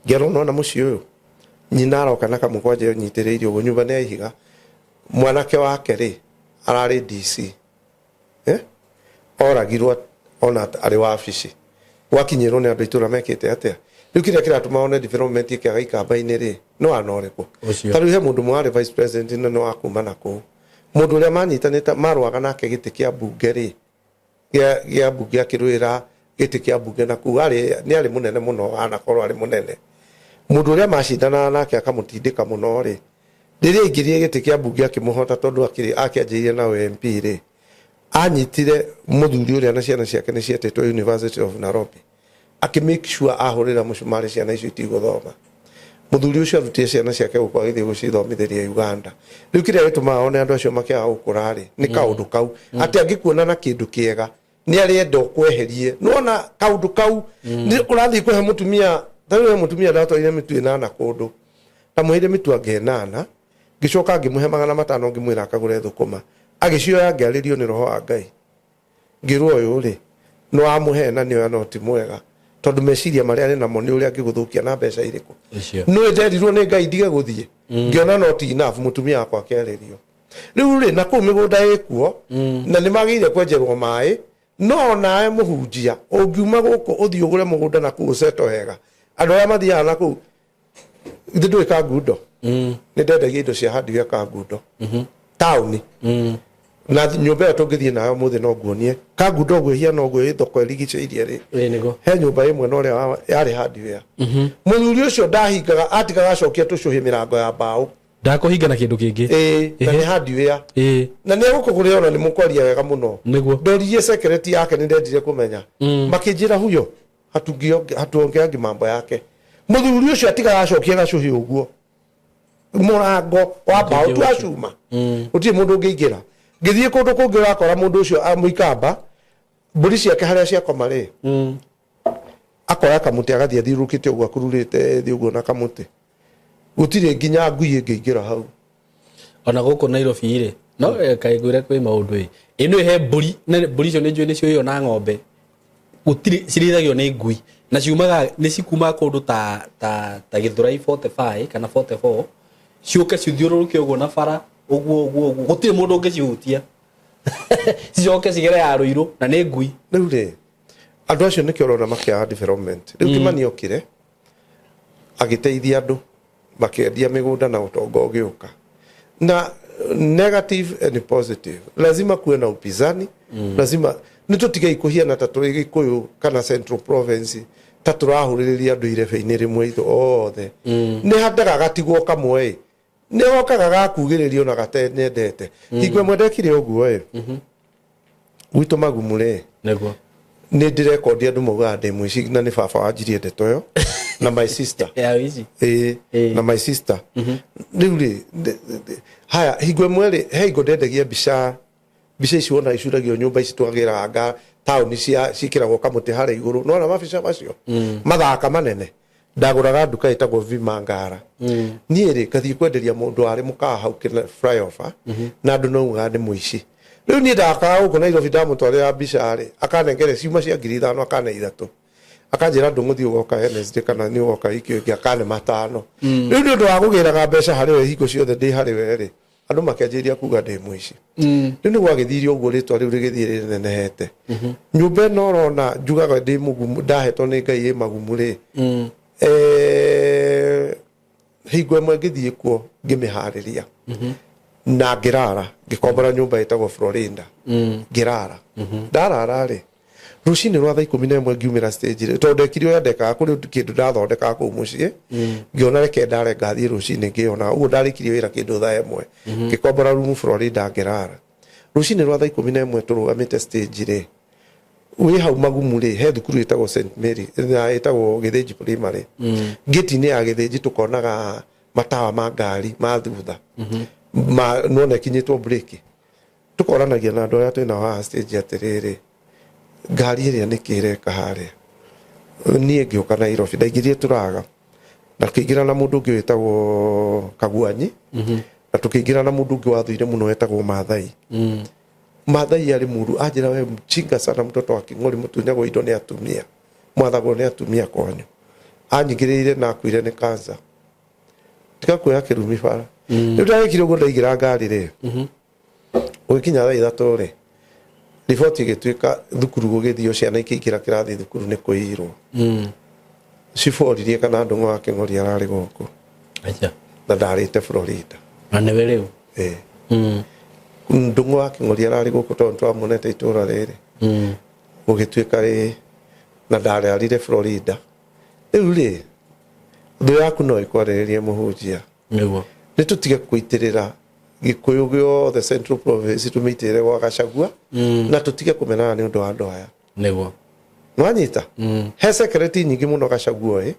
ngerwo nona mũciĩ ũyũ nyina aroka na kamũkwanja nyitĩrĩirie ũguo, nyũmba nĩ ya ihiga. Mwanake wake rĩ, ararĩ DC, eh? Oragirwo ona arĩ wabici, gwakinyĩrwo nĩ andũ a itũra mekĩte atĩa. Rĩu kĩrĩa kĩratũma one development ĩkĩaga ikamba-inĩ rĩ, no ana ũrĩkũ? Ũcio. Ta rĩu he mũndũ mwarĩ vice president na nĩ wa kuma na kũu, mũndũ ũrĩa manyitanĩte marũaga nake gĩtĩ kĩa mbunge rĩ, gĩa mbunge, akĩrũĩra gĩtĩ kĩa mbunge na kũu, arĩ nĩ arĩ mũnene mũno, anakorwo arĩ mũnene. Mũndũ ũrĩa macindanaga nake akamũtindĩka mũno rĩ, rĩrĩa aingĩrire gĩtĩ kĩa mbunge akĩmũhota, tondũ akĩanjĩrĩirie na MP rĩ, anyitire mũthuri ũrĩa na ciana ciake nĩ cietĩtwo University of Nairobi, akĩ make sure ahũrĩra mũcumarĩ ciana icio itigũthoma. Mũthuri ũcio arutire ciana ciake gũkũ agĩthiĩ gũcithomithĩria Uganda. Rĩu kĩrĩa gĩtũmaga one andũ acio makĩaga gũkũra rĩ, nĩ kaũndũ kau atĩ angĩkuona na kĩndũ kĩega nĩ arenda ũkweherie. Nĩwona kaũndũ kau nĩ ũrathiĩ kũhe mũtumia. Ta rĩu he mũtumia ndatwarire mĩtu 8 kũndũ, ndamũheire mĩtu anga 8, ngĩcoka ngĩmũhe 500, ngĩmwĩra akagũre thũkũma. Agĩcioya, ngĩarĩrio nĩ roho wa Ngai, ngĩrwo ũyũ rĩ nĩ wamũhe na nĩoya, no ti mwega, tondũ meciria marĩa arĩ namo nĩ ũrĩa angĩgũthũkia na mbeca irĩkũ. Ũcio. Nĩ nderirwo nĩ Ngai ndige gũthiĩ, ngĩona not enough. Mũtumia wakwa akĩarĩrio. Rĩu rĩ, na kũu mĩgũnda ĩkuo na nĩ magĩrĩire kwenjerwo maĩ, no nawe mũhunjia ũngiuma gũkũ ũthiĩ ũgũre mũgũnda na kũu ũceto wega, andũ arĩa mathiaga na kũu ithe ndũĩ Kangundo, nĩ ndendagia indo cia hardware Kangundo taũni, na nyũmba ĩyo tũngĩthiĩ nayo mũthĩ no nguonie Kangundo ũguo ĩhiana ũguo, ĩ thoko ĩrigicĩirie rĩ. Ĩĩ, nĩguo. He nyũmba ĩmwe na ũrĩa yarĩ hardware. Mũthuri ũcio ndahingaga, atigaga acokia tũcũhĩ mĩrango ya mbaũ. Ndakũhinga na kĩndũ kĩngĩ. Ĩĩ, na nĩ hardware. Na nĩ egũkũgũrĩra, ona nĩ mũkwaria wega mũno. Ndoririe secret yake, nĩ ndendire kũmenya. Makĩnjĩra huyo hatuongeangi mambo yake. Mũthuri ũcio atigaga acokia gacũhĩ ũguo mũrango wa mbaũ tu wa cuma, gũtirĩ mũndũ ũngĩingĩra. Ngĩthiĩ kũndũ kũngĩ, ũrakora mũndũ ũcio mũikamba mbũri ciake harĩa ciakoma rĩ, akoya kamũtĩ agathiĩ athiũrũrũkĩte ũguo, akururĩte thĩ ũguo na kamũtĩ, gũtirĩ nginya ngui ĩngĩingĩra hau. Ona gũkũ Nairobi rĩ, no kaĩ ngwĩre kwĩ maũndũ ĩ ĩno he mbũri, na mbũri icio nĩ njũĩ nĩ cioywo na ng'ombe, gũtirĩ cirĩithagio nĩ ngui, na ciumaga nĩ cikumaga kũndũ ta Gĩthũrai 45 kana 44. Ciũke cithiũrũrũke ũguo na bara ũguo ũguo ũguo, gũtirĩ mũndũ ũngĩcihutia, cicoke cigere ya Rũirũ na nĩ ngui. Rĩu rĩ, andũ acio nĩkĩo ũrona makĩaga development. Rĩu Kimani okire agĩteithia andũ makĩendia mĩgũnda na ũtonga ũgĩũka. Na negative and positive, lazima kuwe na upinzani. Lazima nĩ tũtigei kũhiana ta tũrĩ Gĩkũyũ kana Central Province ta tũrahũrĩrĩria andũ irebe-inĩ rĩmwe ithu othe. Nĩ handaga gatigwo kamwe ĩ, nĩ gokaga gakugĩrĩrio na gatenyendete. Hingo ĩmwe ndekire ũguo ĩ, gwitũ Magumu rĩ, nĩ ndĩrekondi andũ maugaga ndĩ mũici, na nĩ baba wanjirie ndeto ĩyo na my sister. Ya wĩici. Ĩĩ. Ĩĩ. Na my sister. Rĩu rĩ, haya, hingo ĩmwe rĩ, he hingo ndendagia mbica. Mbica ici wona icuragio nyũmba ici twagĩraga nga taũni cia ciĩkĩragwo kamũtĩ harĩa igũrũ, nona mabica macio mathaka manene. Ndagũraga nduka ĩtagwo Vima Ngara. Niĩ rĩ, ngathiĩ kwenderia mũndũ warĩ mũkawa hau flyover, na andũ naugaga nĩ mũici. Rĩu niĩ ndakaga gũkũ Nairobi, ndamũtwarĩra mbica rĩ, akanengere ciuma cia 5,000, akane 3, akanjĩra ndũng'ũthiĩ ũgoka Wednesday kana nĩ ũgoka wiki ĩyo ĩngĩ, akane 5. Rĩu nĩ ũndũ wa gũgĩraga mbeca harĩ we hingo ciothe ndĩ harĩ we rĩ, andũ makĩanjĩrĩria kuga ndĩ mũici. Rĩu nĩ gwagĩthire ũguo, rĩtwa rĩu rĩgĩthiĩ rĩnenehete. Nyũmba ĩno ũrona njugaga ndĩ mũgumu, ndahetwo nĩ Ngai ĩ Magumu rĩ, hingo ĩmwe ngĩthiĩ kuo ngĩmĩharĩria na ngĩrara, ngĩkombora nyũmba ĩtagwo Florinda, ngĩrara. Ndarara rĩ, rũcinĩ rwa thaa 11 ngiumĩra stage rĩ, tondũ ndekire ũrĩa ndekaga, kũrĩ kĩndũ ndathondekaga kũu mũciĩ, ngĩona reke ndare, ngathiĩ rũcinĩ ngĩona ũguo. Ndarĩkirie wĩra kĩndũ thaa 1, ngĩkombora rumu Florida, ngĩrara. Rũcinĩ rwa thaa 11 tũrũgamĩte stage rĩ, wĩ hau Magumu rĩ, he thukuru ĩtagwo St Mary na ĩtagwo Gĩthĩnji Primary. Ngĩti-inĩ ya Gĩthĩnji tũkonaga matawa ma ngari ma thutha ma nĩwona ĩkinyĩtwo breki. Tũkoranagia na andũ arĩa twĩnao haha stage atĩrĩrĩ, ngari ĩrĩa nĩkĩ ĩreka harĩa? Niĩ ngĩũka Nairobi ndaingĩrire tũraga na tũkĩingĩra na mũndũ ũngĩ wĩtagwo Kaguanyi, na tũkĩingĩra na mũndũ ũngĩ wathũire mũno wetagwo Maathai. Maathai arĩ mũru, anjĩra, "We mjinga sana, mtoto wa King'ori, mũtunyagwo indo nĩ atumia, mwathagwo nĩ atumia kwanyu." Anyingĩrĩire na akuire nĩ cancer. Tiga kuoya kĩrumi bara. Rĩu ndagĩkire ũguo, ndaingĩra ngari rĩ, gũgĩkinya thaa 3 rĩ, riboti ĩgĩtuĩka thukuru gũgĩthio, ciana ikĩingĩra kĩrathi thukuru nĩ kũirwo. Cibũ oririe kana Ndũng'ũ wa Kĩng'ori ararĩ gũkũ. Acha. Na ndarĩte Florida. Na nĩwe rĩu. Ĩĩ. Ndũng'ũ wa Kĩng'ori ararĩ gũkũ tondũ twamuonete itũra rĩrĩ. Gũgĩtuĩka rĩ, na ndararire Florida. Rĩu rĩ, thũ yaku no ĩkwarĩrĩrie mũhunjia. Nĩ tũtige kũitĩrĩra Gĩkũyũ gĩothe Central Province, tũmĩitĩrĩre gwa Gachagua, na tũtige kũmenana nĩ ũndũ wa andũ aya. Nwanyita he secret nyingĩ mũno Gachagua ĩ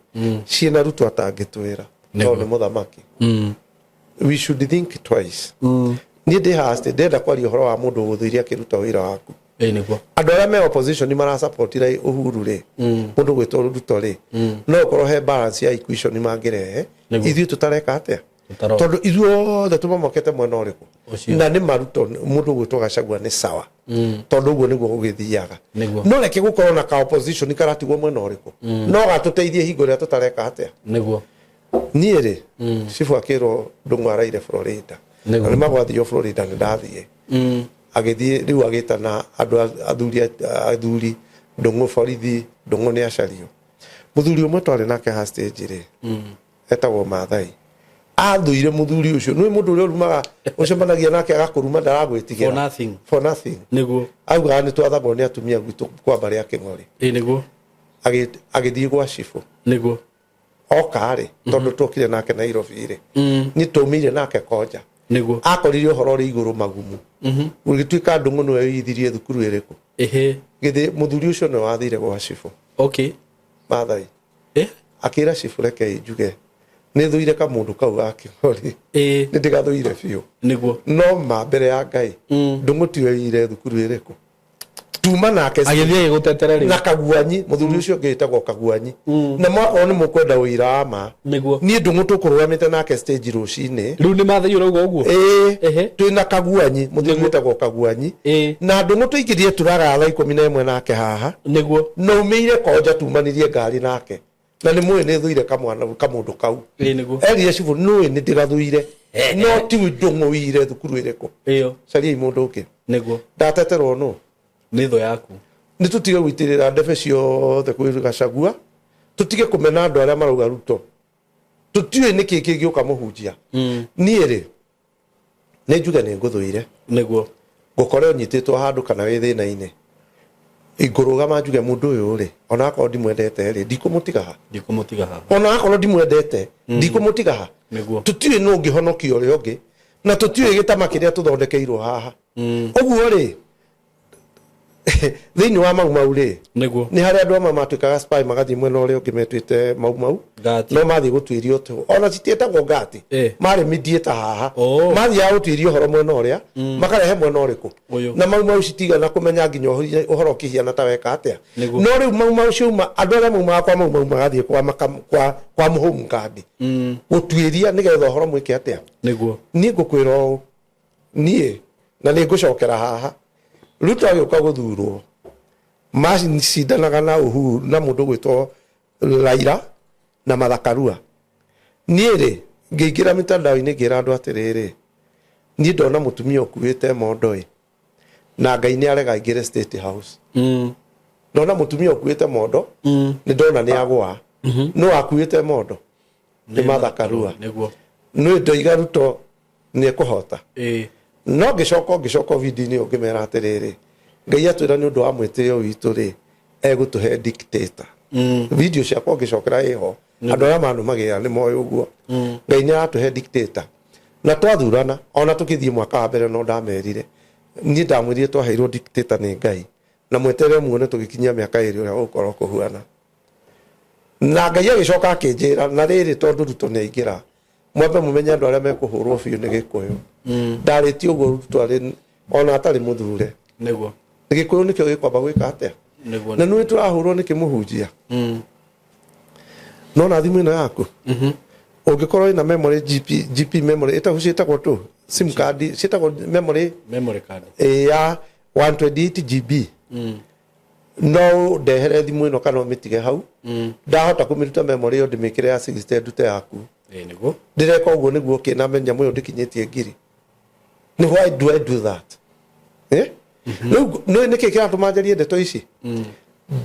ciĩna Ruto atangĩtwĩra tondũ nĩ mũthamaki. We should think twice. Niĩ ndĩ haha ndĩrenda kwaria ũhoro wa mũndũ ũgũthũire akĩruta wĩra waku. Ĩĩ nĩguo. Andũ arĩa me opposition marasupportira Uhuru rĩ, mũndũ gwĩtwo Ruto rĩ, no ũkorwo he balance ya equation mangĩrehe. Ithuĩ tũtareka atĩa? Tũtarona. Tondũ ithuothe tũmomokete mwena ũrĩkũ? Ũcio. Na nĩ maruto mũndũ gwĩtwo Gachagua nĩ sawa, tondũ ũguo nĩguo gũgĩthiaga. No reke gũkorwo na ka opposition karatigwo mwena ũrĩkũ, no gatũteithie hingo ĩrĩa tũtareka atĩa. Niĩ rĩ, cibũ akĩrwo Ndũng'ũ araire Florida. Na nĩ magwathio Florida nĩ ndathiĩ. Agĩthiĩ rĩu agĩtana andũ athuri, athuri Ndũng'ũ borithi, Ndũng'ũ nĩ acario. Mũthuri ũmwe twarĩ nake ha stage rĩ, etagwo Maathai, athũire mũthuri ũcio. Nĩ mũndũ ũrĩa ũrumaga, ũcemanagia nake agakũruma, ndaragwĩtigĩra. For nothing. For nothing. Augaga nĩ twathagwo nĩ atumia gwitũ kwa mbarĩ ya Kĩng'ori. Ĩĩ nĩguo. Agĩthiĩ gwa cibũ. Oka rĩ, tondũ tuokire nake Nairobi rĩ, nĩ tũmĩire nake Konja. Akorire ũhoro ũrĩ igũrũ Magumu, gũgĩtuĩka Ndũng'ũ nĩwe wĩithirie thukuru ĩrĩkũ. Githĩ mũthuri ũcio nĩwe wathire gwa cibũ? Maathai. Akĩra cibũ, "Rekei njuge nĩ thũire kamũndũ kau ga Kĩng'ori. Nĩ ndĩgathũire biũ." No ma mbere ya Ngai, Ndũng'ũ tiwe wĩire thukuru ĩrĩkũ, tuma nake. Agĩthiĩ agĩgũtetera rĩu. Na Kaguanyi, mũthuri ũcio ũngĩ wĩtagwo Kaguanyi, na mwakorwo nĩ mũkwenda ũira wa ma, niĩ Ndũng'ũ tũkũrũgamĩte nake stage rũcinĩ. Rĩu nĩ Maathai ũrauga ũguo? Ĩĩ. Twĩna Kaguanyi, mũthuri wĩtagwo Kaguanyi, na Ndũng'ũ tũingĩrie tũraga thaa 11 nake haha. Na umĩire Konja, tumanirie ngari nake, na nĩ mũĩ nĩ thũire kamwana kamũndũ kau. Ĩĩ nĩguo. Erire cibũ, "Nũĩ nĩ ndĩgathũire." No ti ndũng'ũire thukuru ĩrĩkũ. Ĩyo. Cariai mũndũ ũngĩ. Nĩguo. Ndateterwo nũ? Nĩ thũ yaku. Nĩ tũtige gũitĩrĩra ndebe ciothe kwĩ Gachagua, tũtige kũmena andũ arĩa marauga Ruto. Tũtiũĩ nĩkĩ kĩngĩũka mũhunjia. Niĩ rĩ, nĩ njuge nĩ ngũthũire. Nĩguo. Ngũkore ũnyitĩtwo handũ kana wĩ thĩna-inĩ. Ingũrũgama njuge mũndũ ũyũ rĩ, ona akorwo ndimwendete rĩ, ndikũmũtiga ha. Ndikũmũtiga haha. Ona akorwo ndimwendete, ndikũmũtiga ha. Nĩguo. Tũtiũĩ nũ ũngĩhonokia ũrĩa ũngĩ, na tũtiũĩ gĩtama kĩrĩa tũthondekeirwo haha. Ũguo rĩ, thĩinĩ wa Mau Mau rĩ, Nĩguo. nĩ harĩa andũ amwe matuĩkaga spy magathiĩ mwena ũrĩa ũngĩ metuĩte Mau Mau. Ngati. No mathiĩ gũtuĩria ũtũ ona citiĩtagwo ngati. Marĩ mediator haha. Mathiaga gũtuĩria ũhoro mwena ũrĩa, makarehe mwena ũrĩkũ. Ũyũ. Na Mau Mau citigana kũmenya nginya ũhoro ũkĩhiana ta weka atĩa. Nĩguo. No rĩu Mau Mau ciauma, andũ arĩa maumaga kwa Mau Mau magathiĩ kwa mũhũmu kandi. Gũtuĩria nĩgetha ũhoro mwĩke atĩa. Nĩguo. Niĩ ngũkwĩra ũũ, niĩ na nĩ ngũcokera haha. Ruto agĩũka gũthurwo, macindanaga na Uhuru na mũndũ gwĩtwo Raila na Martha Karua. Niĩ rĩ, ngĩingĩra mitandao-inĩ ngĩra andũ atĩrĩrĩ, niĩ ndona mũtumia ũkuĩte mondo ĩ, na Ngai nĩ arega aingĩre State House. Ndona mũtumia ũkuĩte mondo, nĩ ndona nĩ agũa. Nũ akuĩte mondo? Nĩ Martha Karua. Nĩguo. Nĩ ndoiga Ruto nĩ ekũhota. No ngĩcoka video-inĩ ĩyo ngĩmera atĩrĩrĩ, Ngai atwĩra nĩ ũndũ wa mwĩtĩo witũ rĩ, egũtũhe dictator. Video ciakwa ngĩcokera ĩho, andũ arĩa manũmagĩrĩra nĩ moĩ ũguo. Ngai nĩ aratũhe dictator. Na twathurana, ona tũkĩthiĩ mwaka wa mbere no ndamerire. Niĩ ndamwĩrire twaheirwo dictator nĩ Ngai. Na mweterere muone tũgĩkinyia mĩaka ĩrĩ ũrĩa gũgũkorwo kũhuana. Na Ngai agĩcoka akĩnjĩra, na rĩrĩ tondũ Ruto nĩ aingĩra, mwambe mũmenye andũ arĩa mekũhũrwo biũ nĩ Gĩkũyũ. Ndarĩtie ũguo Ruto arĩ ona atarĩ mũthure. Nĩguo. Gĩkũyũ nĩkĩo gĩkwamba gwĩka atĩa? Nĩguo. Na nĩũĩ tũrahũrwo nĩkĩ mũhunjia? No na thimũ ĩno yaku, ũngĩkorwo ĩna memory GP, GP memory ĩtagwo ciĩtagwo tũ SIM card ciĩtagwo memory, memory card ya 128 GB. No ndehere thimũ ĩno kana ũmĩtige hau. Ndahota kũmĩruta memory ĩyo ndĩmĩkĩre ya 60 ndute yaku. Nĩguo. Ndĩreka ũguo nĩguo kĩ na nyamũ ĩyo ndĩkinyĩtie ngiri. Nĩ why do I do that? Rĩu nĩ nĩkĩ kĩratũma njarie ndeto ici?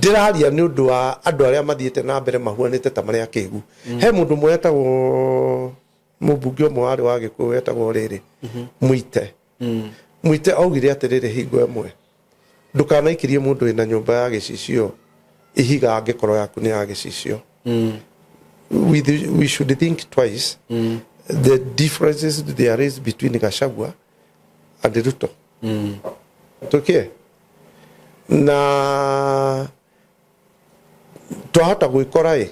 Ndĩraria nĩ ũndũ wa andũ arĩa mathiĩte na mbere mahuanĩte ta marĩ akĩgu. He mũndũ ũmwe wetagwo mũmbunge ũmwe warĩ wa Gĩkũyũ wetagwo rĩrĩ, Mwite. Mwite augire atĩrĩrĩ hingo ĩmwe, ndũkanaikirie mũndũ wĩna nyũmba ya gĩcicio ihiga angĩkorwo yaku nĩ ya gĩcicio. We should think twice. The differences there is between Gachagua and Ruto. Tukie. Na twahota gwikora ĩ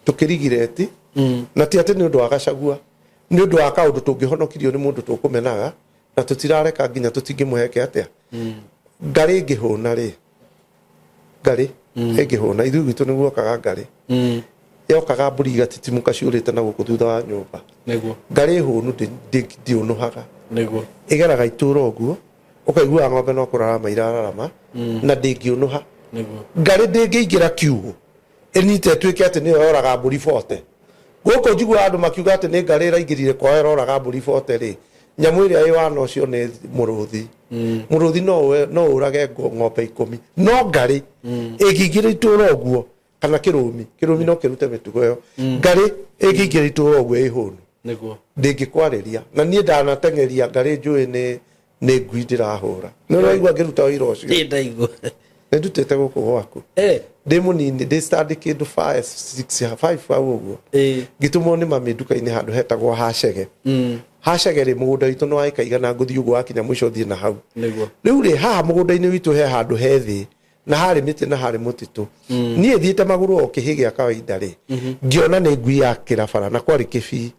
tukirigireti na ti atĩ nĩ ũndũ wa Gachagua, nĩ ũndũ wa kaũndũ tũngĩhonokirio nĩ mũndũ tũkũmenaga na tũtirareka nginya tũtingĩmũheke atĩa. Ngarĩ ĩngĩhũna rĩ, ngarĩ ĩngĩhũna, ithuĩ gwitũ nĩ guokaga ngarĩ. Yokaga mbũri igatitimuka ciũrĩte na gũkũ thutha wa nyũmba. Nĩguo. Ngarĩ hũnu ndĩũnũhaga. Nĩguo. Ĩgeraga itũra ũguo, ũkaiguaga ng'ombe no kũrarama irararama, na ndĩngĩũnũha. Nĩguo. Ngarĩ ndĩngĩingĩra kiugũ ĩnyite ĩtuĩke atĩ nĩyo yoraga mbũri bote. Gũkũ njiguaga andũ makiuga atĩ nĩ ngarĩ ĩraingĩrire kwao ĩroraga mbũri bote rĩ, nyamũ ĩrĩa ĩ wana ũcio nĩ mũrũthi. Mũrũthi no ũrage ng'ombe 10, no ngarĩ ĩngĩingĩra itũra ũguo kana kĩrũmi, kĩrũmi no kĩrute mĩtugo ĩyo. Ngarĩ ĩngĩingĩra itũra ũguo ĩ hũnu. Nĩguo. Ndĩngĩkwarĩria. Na niĩ ndanateng'eria ngarĩ njũĩ nĩ ngui ndĩrahũra. Nĩ ũraigua ngĩruta ũira ũcio? Ĩ, ndaigua. Nĩ ndutĩte gũkũ gwaku. Ndĩ mũnini, ndĩ stand kĩndũ 5, 6, 5 hau ũguo. Ngĩtũmwo nĩ mami nduka-inĩ handũ hetagwo Hacege. Hacege rĩ, mũgũnda witũ nĩ wa ĩka igana, ngũthiĩ ũguo wakinya mũico ũthiĩ na hau. Nĩguo. Rĩu rĩ, haha mũgũnda-inĩ witũ he handũ he thĩ, na harĩ mĩtĩ na harĩ mũtitũ. Niĩ thiĩte magũrũ o kĩhĩ gĩa kawaida rĩ, ngĩona nĩ ngui ya kĩrabara na kwarĩ kĩbii.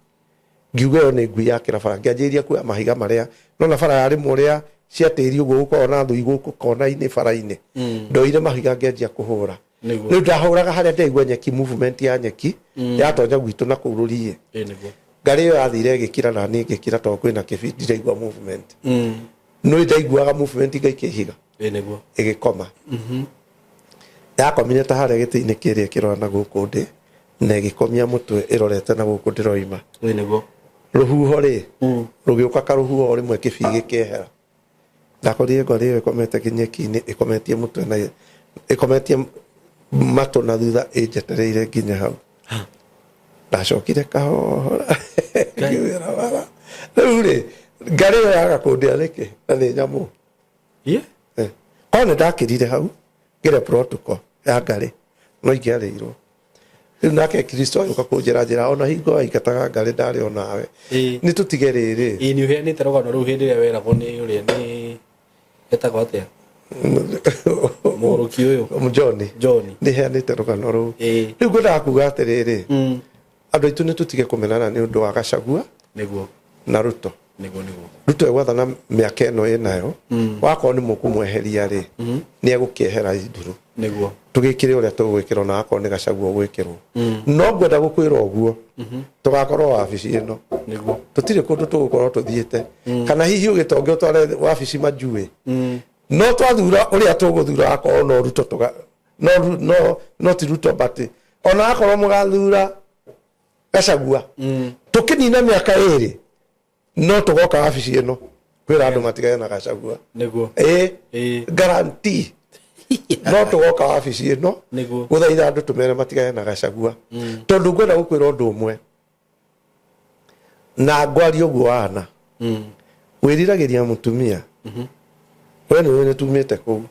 Ngiuga ĩyo nĩ ngui ya kĩrabara, ngĩanjĩrĩria kuoya mahiga marĩa. Nona bara yarĩ mũrĩa cia tĩri ũguo gũkoragwo na thũi gũkũ kona-inĩ bara-inĩ. Ndoire mahiga ngĩanjia kũhũra. Nĩguo. Rĩu ndahũraga harĩa ndĩraigua nyeki, movement ya nyeki yatonya gwitũ na kũu rũriĩ. Nĩguo. Ngarĩ ĩyo yathire ĩgĩkira na niĩ ngĩkira tondũ kwĩna kĩbii ndiraigua movement. Nĩ ndaiguaga movement ngaikia ihiga. Nĩguo. Ĩgĩkoma. Yakomire ta harĩa gĩtĩ-inĩ kĩrĩa kĩrora na gũkũ ndĩ, na ĩgĩkomia mũtwe ĩrorete na gũkũ ndĩroima. Nĩguo. Rũhuho rĩ rũgĩũka, karũhuho rĩmwe, kĩbii gĩkĩehera. Ndakorire ngari ĩyo ĩkomete kĩnyeki-inĩ, ĩkometie mũtwe na ĩkometie matũ na thutha, ĩnjetereire nginya hau. Ndacokire kahora ngĩwĩra bara. Rĩu rĩ, ngari ĩyo yaga kũndĩa nĩkĩ na nĩ nyamũ? Eh. Korwo nĩ ndakĩrire hau ngĩre protocol ya ngarĩ, no ingĩarĩirwo. Rĩu nake Kristo agĩũka kũnjĩra njĩra ona hingo aingataga ngarĩ ndarĩ onawe. Nĩ tũtige rĩrĩ. Ĩĩ, nĩ ũheanĩte rũgano rũu hĩndĩ ĩrĩa weragwo nĩ ũrĩa nĩ etagwo atĩa, mũgũrũki ũyũ? John. John. Nĩ heanĩte rũgano rũu. Rĩu ngwendaga kuga atĩrĩrĩ, andũ aitũ, nĩ tũtige kũmenana nĩ ũndũ wa Gachagua na Ruto. Nĩguo, nĩguo. Ruto egwathana mĩaka ĩno ĩnayo. Wakorwo nĩ mũkũmweheria rĩ, nĩ egũkĩehera ithuru. Tũgĩkĩre ũrĩa tũgwĩkĩrwo, na akorwo nĩ Gachagua ũgwĩkĩrwo. No ngwenda gũkwĩra ũguo, tũgakorwo wabici ĩno. Tũtirĩ kũndũ tũgũkorwo tũthiĩte, kana hihi ũgĩtonge ũtware wabici majuĩ. No twathura ũrĩa tũgũthura, akorwo no Ruto tũga no no no ti Ruto, but ona akorwo mũgathura Gachagua, tũkĩnina mĩaka 2 no tũgoka wabici ĩno kwĩra andũ matigane na Gachagua. Ĩĩ. Guarantee, no tũgoka wabici ĩno gũthaitha andũ tũmere matigane na Gachagua, tondũ ngwenda gũkwĩra ũndũ ũmwe na ngwaria ũguo wana wĩriragĩria mũtumia. We nĩ ũĩ nĩ tumĩte kũu,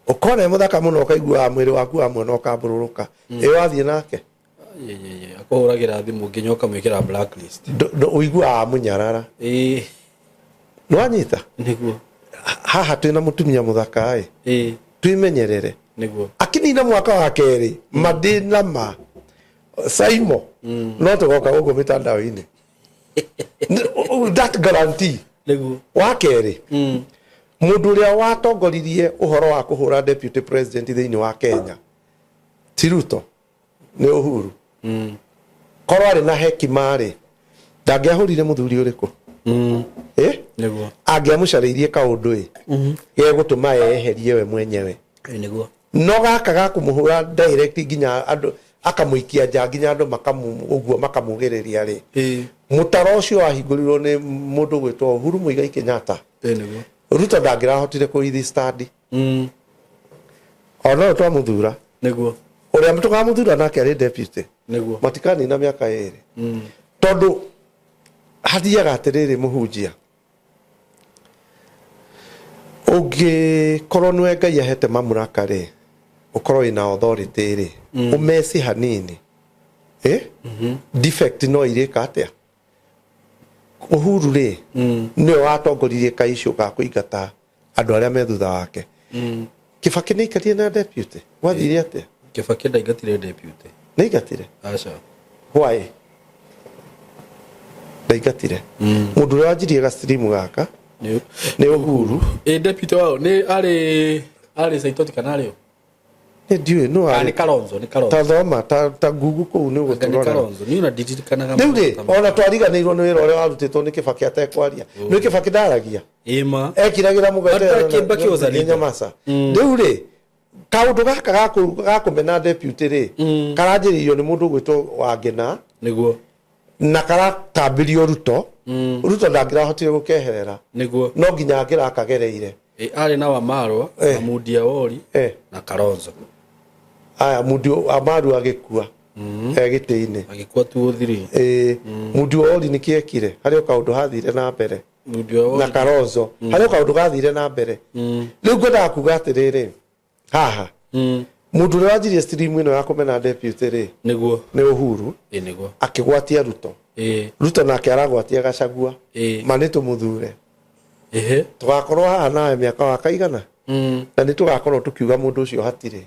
ũkona e mũthaka mũno, ũkaiguaga mwĩrĩ waku wa mwena ũkambũrũrũka. Ĩ wathiĩ nake? Akũhũragĩra thimũ nginya ũkamwĩkĩra blacklist. Ũiguaga mũnyarara. Nĩwanyita? Nĩguo. Haha twĩna mũtumia mũthaka ĩ, twĩmenyerere. Akinina mwaka wa kerĩ mandĩ ma Saimo, no tũgoka gũkũ mĩtandao-inĩ. That guarantee. Wa kerĩ, mũndũ ũrĩa watongoririe ũhoro wa kũhũra deputy president thĩinĩ wa Kenya ti Ruto, nĩ Uhuru. Korwo arĩ na hekima rĩ, ndangĩahũrire mũthuri ũrĩkũ? Ĩ? Angĩamũcarĩirie kaũndũ ĩ gegũtũma eyeherie we mwenyewe. No gaka ga kũmũhũra direct nginya andũ akamũikia nja, nginya andũ makamu ũguo makamugĩrĩria rĩ, mũtaro ũcio wahingũrirwo nĩ mũndũ gwĩtwo Uhuru Muigai Kenyatta. Ruto ndangĩrahotire kũ withstand. O no twamũthura ũrĩa tũkamũthura nake arĩ deputy, matikanina mĩaka 2, tondũ hathiaga atĩrĩrĩ, mũhunjia, ũngĩkorwo nĩwe Ngai ahete mamlaka rĩ, ũkorwo wĩna authority rĩ, ũmeci hanini, eh? Defect no irĩka atĩa? Uhuru rĩ, nĩwe watongoririe kaicũ ga kũingata andũ arĩa me thutha wake. Kibaki nĩ aikarire na deputy, gwathire atĩa? Kibaki ndaingatire deputy. Nĩ aingatire? Aca. Why ndaingatire? Mũndũ ũrĩa wanjirie gastream gaka nĩ nĩ Uhuru. Ĩ, deputy wao nĩ arĩ Saitoti kana arĩ ũ? Nĩ ndiũĩ no Ah, nĩ arĩ Kalonzo, nĩ Kalonzo. Ta thoma ta Google kũu nĩ Anga nĩ ũgũtũrorera. Kalonzo, niĩ ona ndiririkanaga. Rĩu rĩ, maũndũ ta ona twariganĩirwo nĩ wĩra ũrĩa warutĩtwo nĩ Kĩbakĩ atekwaria. Nĩ Kĩbakĩ ndaragia, Ĩma. ekiragĩra. Hata Kibaki was a leader. Nyamasa. Rĩu rĩ, kaũndũ gaka ga kũmena deputy rĩ, karanjĩrĩirio nĩ mũndũ ũgwĩtwo Wangena na karatambirio Ruto. Ruto ndangĩrahotire gũkeherera. No nginya angĩrakagereire. Ĩ, arĩ na Wamarwa na Mundia Wori na Kalonzo. Aya, Mundi Amaru agĩkua e gĩtĩ-inĩ. Agĩkua 2003. Ĩĩ, Mundi Wori nĩ kĩekire harĩ o kaũndũ hathire na mbere. Mundia Wori na Kalonzo harĩ o kaũndũ gathire na mbere. Rĩu ngwendaga kuga atĩrĩrĩ, haha mũndũ ũrĩa wanjirie stream ĩno ya kũmena deputy rĩ, nĩ Uhuru. Ĩ, nĩguo. Akĩgwatia Ruto. Ruto nake aragwatia Gachagua. Ma nĩ tũmũthure. Tũgakorwo haha nawe mĩaka wa kaigana, na nĩ tũgakorwo tũkiuga mũndũ ũcio hatirĩ.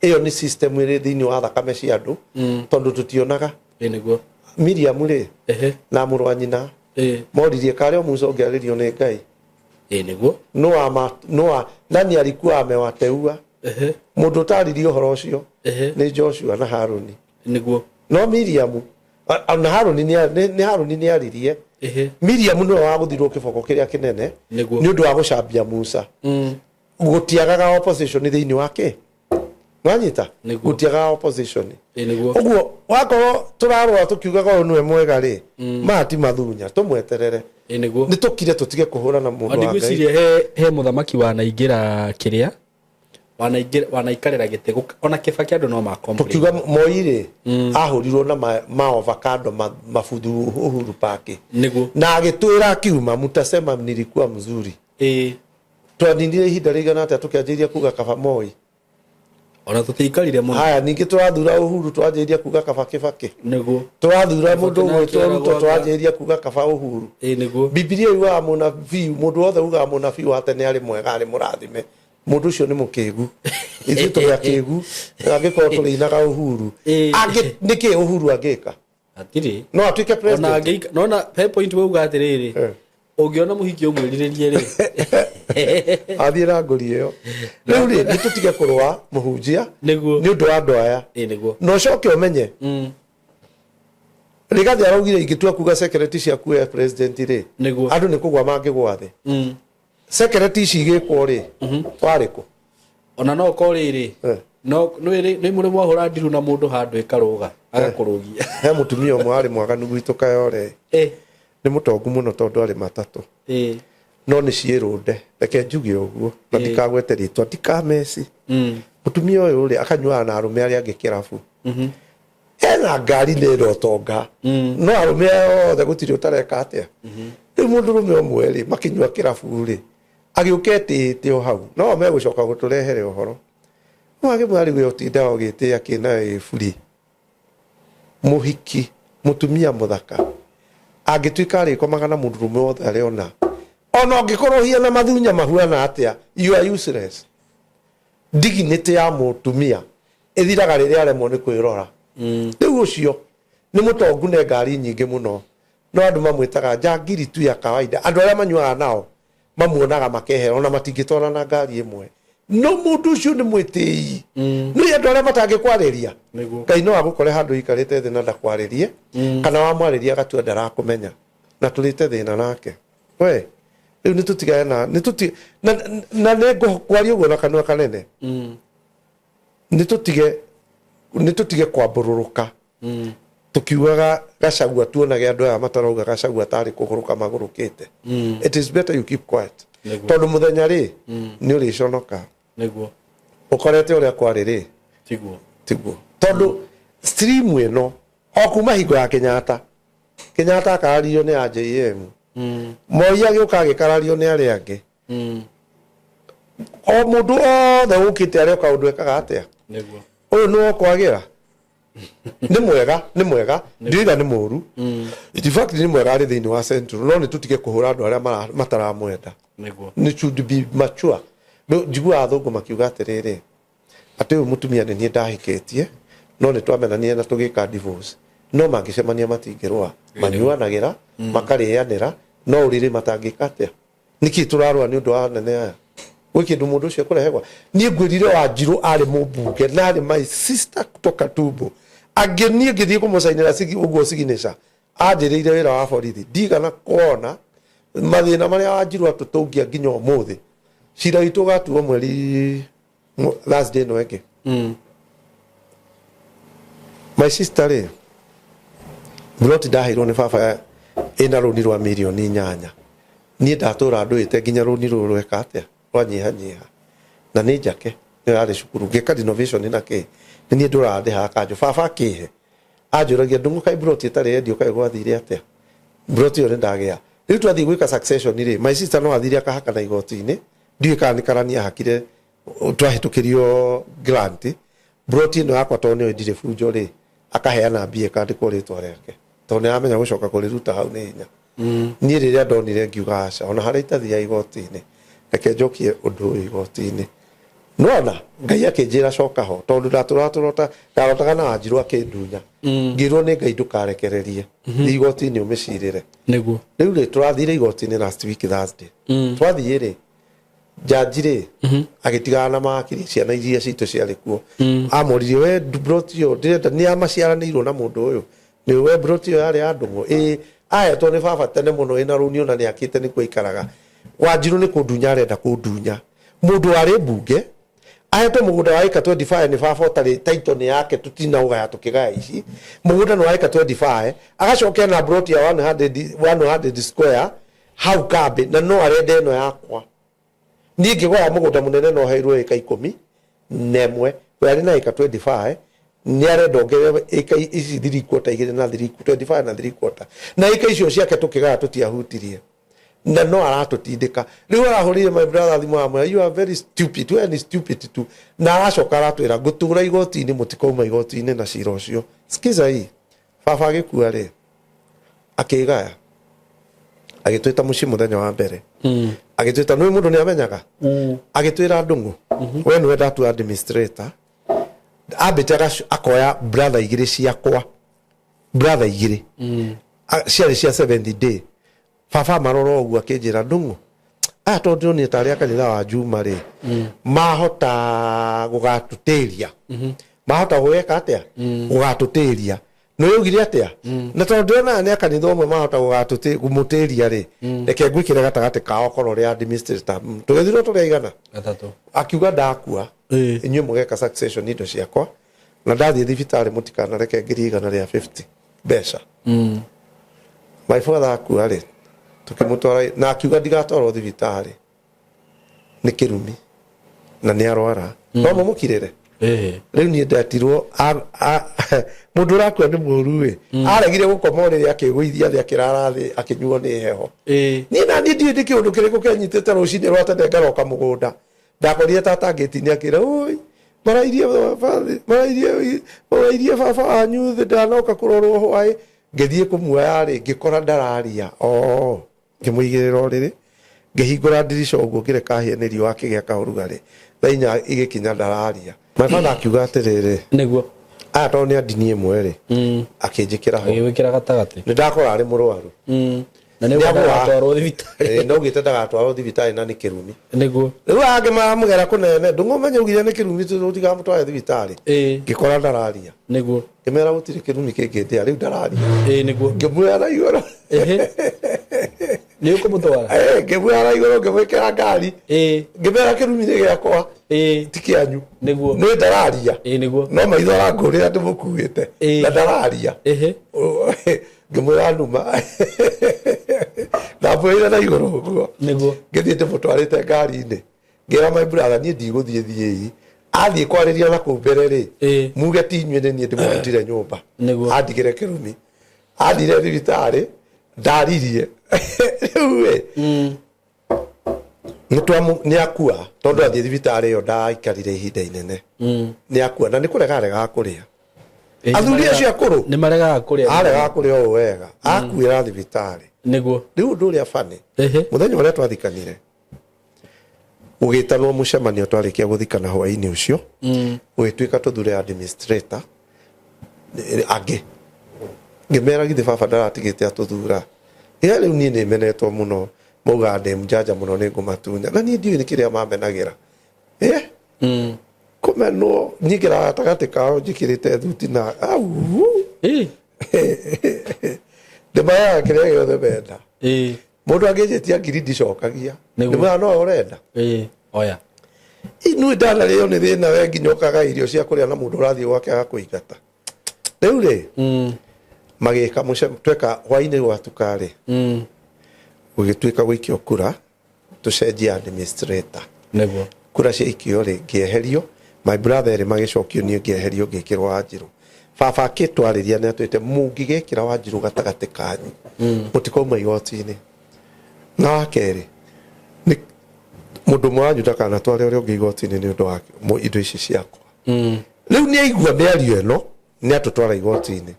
Ĩyo nĩ system ĩrĩ thĩinĩ wa thakame cia andũ, tondũ tũtionaga. Ĩ, nĩguo. Miriam rĩ, na mũrũ wa nyina moririe karĩ o Musa ũngĩarĩrio nĩ Ngai. Ĩ, nĩguo. Noa nani alikuwa amewateua? Mũndũ ũtaririe ũhoro ũcio nĩ Joshua na Haruni. No Miriam na Haruni nĩ Haruni nĩ aririe. Miriam nĩwe wagũthirwo kĩboko kĩrĩa kĩnene nĩ ũndũ wa gũcambia Musa. Gũtiagaga opposition thĩinĩ wake. Nwanyita? Nĩguo. Gũtiagaga opposition. Ĩ nĩguo. Ũguo wakorwo tũrarũa tũkiugaga ũyũ nĩwe mwega rĩ, maya ti mathunya, tũmweterere. Ĩ nĩguo. Nĩ tũkire, tũtige kũhũrana mũndũ wa Ngai. Ndigwĩciria he mũthamaki wanaingĩra kĩrĩa wanaingĩra wanaikarĩra gĩtĩ ona Kĩbaki andũ no ma complain. Tũkiuga Moi rĩ, ahũrirwo na ma avocado mabuthu Uhuru Park. Nĩguo. Na agĩtwĩra akiuma, "Mtasema nilikuwa mzuri." Ĩ. Twaninire ihinda rĩigana atĩa tũkĩanjĩrĩria kuga kaba Moi? Ona tũtiaikarire mũno. Haya, ningĩ tũrathura Uhuru, twanjĩrĩria kuga kaba Kĩbakĩ. Nĩguo. Tũrathura mũndũ Kĩbakĩ nake ũgwĩtwo Ruto, eragwo twanjĩrĩria kuga kaba Uhuru. Ĩ nĩguo. Bibilia yugaga mũnabii, mũndũ wothe ugaga mũnabii wa tene arĩ mwega, arĩ mũrathime, mũndũ ũcio nĩ mũkĩgu. Ithuĩ tũrĩ akĩgu angĩkorwo tũrĩinaga Uhuru. Ĩ. Nĩkĩ Uhuru angĩka? Hatirĩ. No atuĩke Ona president. angĩika nona he point wauga atĩrĩrĩ, ũngĩona mũhiki ũmwĩrirĩrie rĩ, Athiĩ na ngũri ĩyo. Rĩu rĩ, nĩ tũtige kũrũa, mũhunjia, Nĩguo. nĩ ũndũ wa andũ aya. Ĩ nĩguo. Na ũcoke ũmenye, Rigathi araugire ingĩtua kuga secretary ciaku ya president rĩ, Nĩguo. andũ nĩ kũgwa mangĩgwa thĩ. Secretary ici igĩkwo rĩ, warĩ kũ? Ona no ũkorwo rĩrĩ, no nĩ nĩ mũrĩ mwahũra ndiru na mũndũ handũ ĩkarũga agakũrũgia. He mũtumia ũmwe warĩ mwaganu gwitũ Kayore. Nĩ mũtongu mũno tondũ arĩ matatũ. No nĩ ciĩrũnde, reke njuge ũguo na ndikagwete rĩtwa, ndikameci. Mũtumia ũyũ rĩ, akanyuaga na arũme arĩa angĩ kĩrabu. Ena ngari nĩ ĩna ũtonga, no arũme aya othe gũtirĩ ũtareka atĩa. Rĩu mũndũrũme ũmwe rĩ, makĩnyua kĩrabu rĩ, agĩũka etĩĩte o hau, no megũcoka gũtũrehere ũhoro. No agĩmwĩra, rĩu we ũtindaga ũgĩtĩĩa kĩ nayo ĩburi? Mũhiki, mũtumia mũthaka angĩtuĩka arĩkomaga na mũndũrũme wothe arĩona, ona ũngĩkorwo hiana mathunya mahuana atĩa, you are useless. Dignity ya mũtumia ĩthiraga rĩrĩa aremwo nĩ kwĩrora. Rĩu ũcio nĩ mũtongu ne ngari nyingĩ mũno, no andũ mamwĩtaga njangiri tu ya kawaida. Andũ arĩa manyuaga nao mamuonaga makehera, ona matingĩtwara na ngari ĩmwe, no mũndũ ũcio nĩ mwĩtĩi. Nĩ andũ arĩa matangĩkwarĩria. Nĩguo. Ngai no agũkore handũ ikarĩte thĩ na ndakwarĩrie, kana wamwarĩria agatua ndarakũmenya, na tũrĩte thĩna nake. We rĩu nĩ tũtigane na nĩ tũti na nĩ ngwaria ũguo na kanua kanene. Nĩ tũtige kwambũrũrũka tukiugaga Gachagua, tuonage andũ aya matarauga Gachagua tarĩ kũgũrũka magũrũkĩte. It is better you keep quiet. Nĩguo. Tondũ mũthenya rĩ, nĩ ũrĩconoka. Nĩguo. Ũkorete ũrĩa kwarĩ rĩ, Tiguo. Tiguo, tondũ stream ĩno o kuma hingo ya Kenyatta, Kenyatta akarario nĩ AJM, Moi agĩũka agĩkarario nĩ arĩa angĩ. O mũndũ othe ũkĩte arĩa kaũndũ ekaga atĩa? Nĩguo. Ũyũ nĩ wokwagĩra nĩ mwega, nĩ mwega, ndiuga nĩ mũru. In fact nĩ mwega arĩ thĩinĩ wa Central, no nĩ tũtige kũhũra andũ arĩa mataramwenda. Nĩguo. Nĩ should be mature. Njiguaga athũngũ makiuga atĩrĩrĩ, atĩ ũyũ mũtumia nĩ niĩ ndahikĩtie, no nĩ twamenanire na tũgĩka divorce, no mangĩcemania matingĩrũa, manyuanagĩra, makarĩanĩra, no ũrĩrĩ matangĩka atĩa. Nĩkĩ tũrarũa nĩ ũndũ wa anene aya? Gwĩ kĩndũ mũndũ ũcio ekũrehegwa? Niĩ ngwĩrire Wanjirũ arĩ mũmbunge na arĩ my sister kutoka tumbo. Angĩ niĩ ngĩthiĩ kũmũcainĩra ũguo signature, anjĩrĩire wĩra wa borithi, ndigana kuona mathĩna marĩa Wanjirũ atũtũngia nginya ũmũthĩ. Cira witũ ũgatuo mweri Thursday ĩno ĩngĩ. My sister rĩ, mburoti ndaheirwo nĩ baba ĩna rũni rwa mirioni 8. Niĩ ndatũra ndũĩte nginya rũni rũrũ rweka atĩa, rwanyihanyiha, na nĩ njake nĩyo yarĩ cukuru, ngĩka renovation na kĩ, nĩ niĩ ndũraga ndĩhaga kanjũ. Baba akĩhe anjũragia, "Ndũng'ũ, kaĩ mburoti ĩtarĩ yendio, kaĩ gwathire atĩa?" Mburoti ĩyo nĩ ndagĩa. Rĩu twathiĩ gwĩka succession rĩ, my sister no athire akahaka na igoti-inĩ, ndiũĩ kana nĩ karani ahakire, twahĩtũkĩrio grant mburoti ĩno yakwa, tondũ nĩoĩ ndirĩ bunjo rĩ, akaheana mbia ĩkandĩkwo rĩtwa rĩake, tondũ nĩ aramenya gũcoka kũrĩruta hau nĩ hinya. Niĩ rĩrĩa ndonire ngiuga aca, ona harĩa itathiaga igoti-inĩ, reke njokie ũndũ ũyũ igoti-inĩ. Nona Ngai akĩnjĩra coka ho, tondũ ndatũraga tũrota ndarotaga na Wanjirũ akĩndunya. Ngĩrwo nĩ Ngai, "Ndũkarekererie, thiĩ igoti-inĩ ũmĩcirĩre." Nĩguo. Rĩu rĩ, tũrathire igoti-inĩ last week Thursday. Twathiĩ rĩ, jaji rĩ agĩtigana na mawakiri, ciana iria citũ ciarĩ kuo amoririe, "We mburoti ĩyo ndĩrenda nĩ amaciaranĩirwo na mũndũ ũyũ? Nĩ we mburoti ĩyo yarĩ ya Ndũng'ũ?" "Ĩĩ, ahetwo nĩ baba tene mũno, ĩna rũni, ona nĩ akĩte nĩkuo aikaraga." Wanjirũ nĩ kũndunya arenda kũndunya, mũndũ warĩ mbunge. Ahetwo mũgũnda wa ĩka 25 nĩ baba ũtarĩ title nĩ yake, tũtinaũgaya tũkĩgaya ici. Mũgũnda nĩ wa ĩka 25, agacoka ena plot ya 100 100 square hau kambĩ, na no arenda ĩno yakwa. Niĩ ngĩgaya mũgũnda mũnene no heirwo ĩka 11, we arĩ na ĩka 25, nĩ arenda ongerere ĩka ici 3/4 igĩrĩ na 3 25 na 3/4, na ĩka icio ciake tũkĩgaya tũtiahutirie, na no aratũtindĩka. Rĩu arahũrĩire my brother thimũ, amwĩra, "You are very stupid, we ni stupid tu." Na aracoka aratwĩra, "Ngũtũra igoti-inĩ, mũtikauma igoti-inĩ na cira ũcio." Sikiza hii, baba agĩkua rĩ, akĩgaya, agĩtwĩta mũciĩ mũthenya wa mbere. Agĩtwĩta, nĩ mũndũ nĩ amenyaga, agĩtwĩra, "Ndũng'ũ, we nĩwe ndatua administrator." Ambĩte akoya brother igĩrĩ ciakwa, brother igĩrĩ ciarĩ cia seventh day. Baba marora ũguo, akĩnjĩra, "Ndũng'ũ, aya tondũ ndĩronire tarĩ a kanitha wa Juma rĩ, mahota gũgatũtĩria, mahota gũgeka atĩa, gũgatũtĩria nĩ ũgire atĩa, na tondũ ndĩrona nĩ a kanitha ũmwe, mahota gũmũtĩria rĩ, reke ngwĩkĩre gatagatĩ kao korwo rĩa administrator." Tũgĩthirwo tũrĩ aigana? Gatatũ. Akiuga, "Ndakua, inyuĩ mũgeka succession indo ciakwa, na ndathiĩ thibitarĩ mũtikanareke 150,000 mbeca." My father akua rĩ, tũkĩmũtwara, na akiuga ndigatwarwo thibitarĩ nĩ kĩrumi na nĩ arwara, no mũmũkirĩre. Rĩu niĩ ndetirwo mũndũ ũrakua nĩ mũru ĩ, aregire gũkoma ũrĩrĩ, akĩgũithia thĩ, akĩrara thĩ, akĩnyuo nĩ heho. Niĩ na niĩ ndiũĩ nĩ kĩũndũ kĩrĩkũ kĩanyitĩte. Rũcinĩ rwa tene ngaroka mũgũnda, ndakorire tata ngĩti-inĩ, akĩra, "Ũi, marairie baba, marairie, marairie baba wanyu thĩ, ndanoka kũrorwo hwaĩ." Ngĩthiĩ kũmuoya rĩ, ngĩkora ndararia. O ngĩmũigĩrĩra ũrĩrĩ, ngĩhingũra ndirica ũguo, ngĩreka hĩe nĩ riũa, akĩgĩa kaũrugarĩ. Thaa 4 igĩkinya, ndararia. My father akiuga atĩrĩrĩ, aya tondũ nĩ a ndini ĩmwe rĩ, akĩnjĩkĩra ho. Agĩgwĩkĩra gatagatĩ. Nĩ ndakora arĩ mũrwaru. Na nĩ Nĩagũa. ũgatwarwo thibitarĩ. Ĩ, ndaugĩte ndagatwarwo thibitarĩ na nĩ kĩrumi. Rĩu angĩ maramũgera kũnene, "Ndũng'ũmenye ugire nĩ kĩrumi, tũtigamũtware thibitarĩ." Ngĩkora ndararia. Ngĩmera gũtirĩ kĩrumi kĩngĩndĩa, rĩu ndararia. Nĩguo. Ngĩmuoya na igũrũ. Nĩ ũkũmũtwara? Ngĩmuoya na igũrũ, ngĩmwĩkĩra ngari. Ngĩmera kĩrumi nĩ gĩakwa, ti kĩanyu. Nĩ ndararia. Nĩguo. No maitho arangũrĩra ndĩmũkuĩte na ndararia. Ngĩmwĩra numa, ndamwĩrire na igũrũ ũguo. Ngĩthiĩ ndĩmũtwarĩte ngari-inĩ, ngĩra my brother, "Niĩ ndigũthiĩ, thiĩi." Athiĩ kwarĩria na kũu mbere rĩ, muge ti inyuĩ, nĩ niĩ ndĩmũrutire nyũmba. Andigĩre kĩrumi. Athire thibitarĩ, ndaririe. Rĩu ĩ, nĩ akua, tondũ athiĩ thibitarĩ ĩyo ndaikarire ihinda inene, nĩ akua, na nĩ kũrega aregaga kũrĩa. Athuri acio akũrũ. Nĩ maregaga kũrĩa. Aregaga kũrĩa ũũ wega, akuĩra thibitarĩ. Rĩu ũndũ ũrĩa bani, mũthenya ũrĩa twathikanire, gũgĩtanwo mũcemanio. Twarĩkia gũthikana hwaĩ-inĩ ũcio, gũgĩtuĩka tũthure administrator angĩ. Ngĩmera, "Githĩ baba ndaratigĩte atũthura?" Ĩra rĩu niĩ nĩ menetwo mũno, maugaga ndĩ mjanja mũno, nĩ ngũmatunya, na niĩ ndiũĩ nĩ kĩrĩa mamenagĩra. Kũmenwo niĩ ngĩra gatagatĩ kao njĩkĩrĩte thuti na au. Ndĩmaheaga kĩrĩa gĩothe menda. Mũndũ angĩnjĩtia ngiri, ndicokagia. Ndĩmwĩra, "No ũrenda." Oya. Inuĩ ndanarĩo nĩ thĩna, we nginya ũkaga irio cia kũrĩa na mũndũ ũrathiĩ gwake agakũingata. Rĩu rĩ, magĩka tweka hwainĩ gwatuka rĩ, gũgĩtuĩka gũikio kura tũcenjie administrator. Kura ciaikio rĩ, ngĩeherio. My brother erĩ magĩcokio, niĩ ngĩeherio, ngĩkĩrwo Wanjirũ. Baba akĩtwarĩria nĩ atwĩte, "Mũngĩgekĩra Wanjirũ gatagatĩ kanyu, mũtikauma igoti-inĩ. Na wa kerĩ nĩ mũndũ ũmwe wanyu ndakanatware ũrĩa ũngĩ igoti-inĩ nĩ ũndũ wa indo ici ciakwa." Rĩu nĩ aigua mĩario ĩno, nĩ atũtwara igoti-inĩ.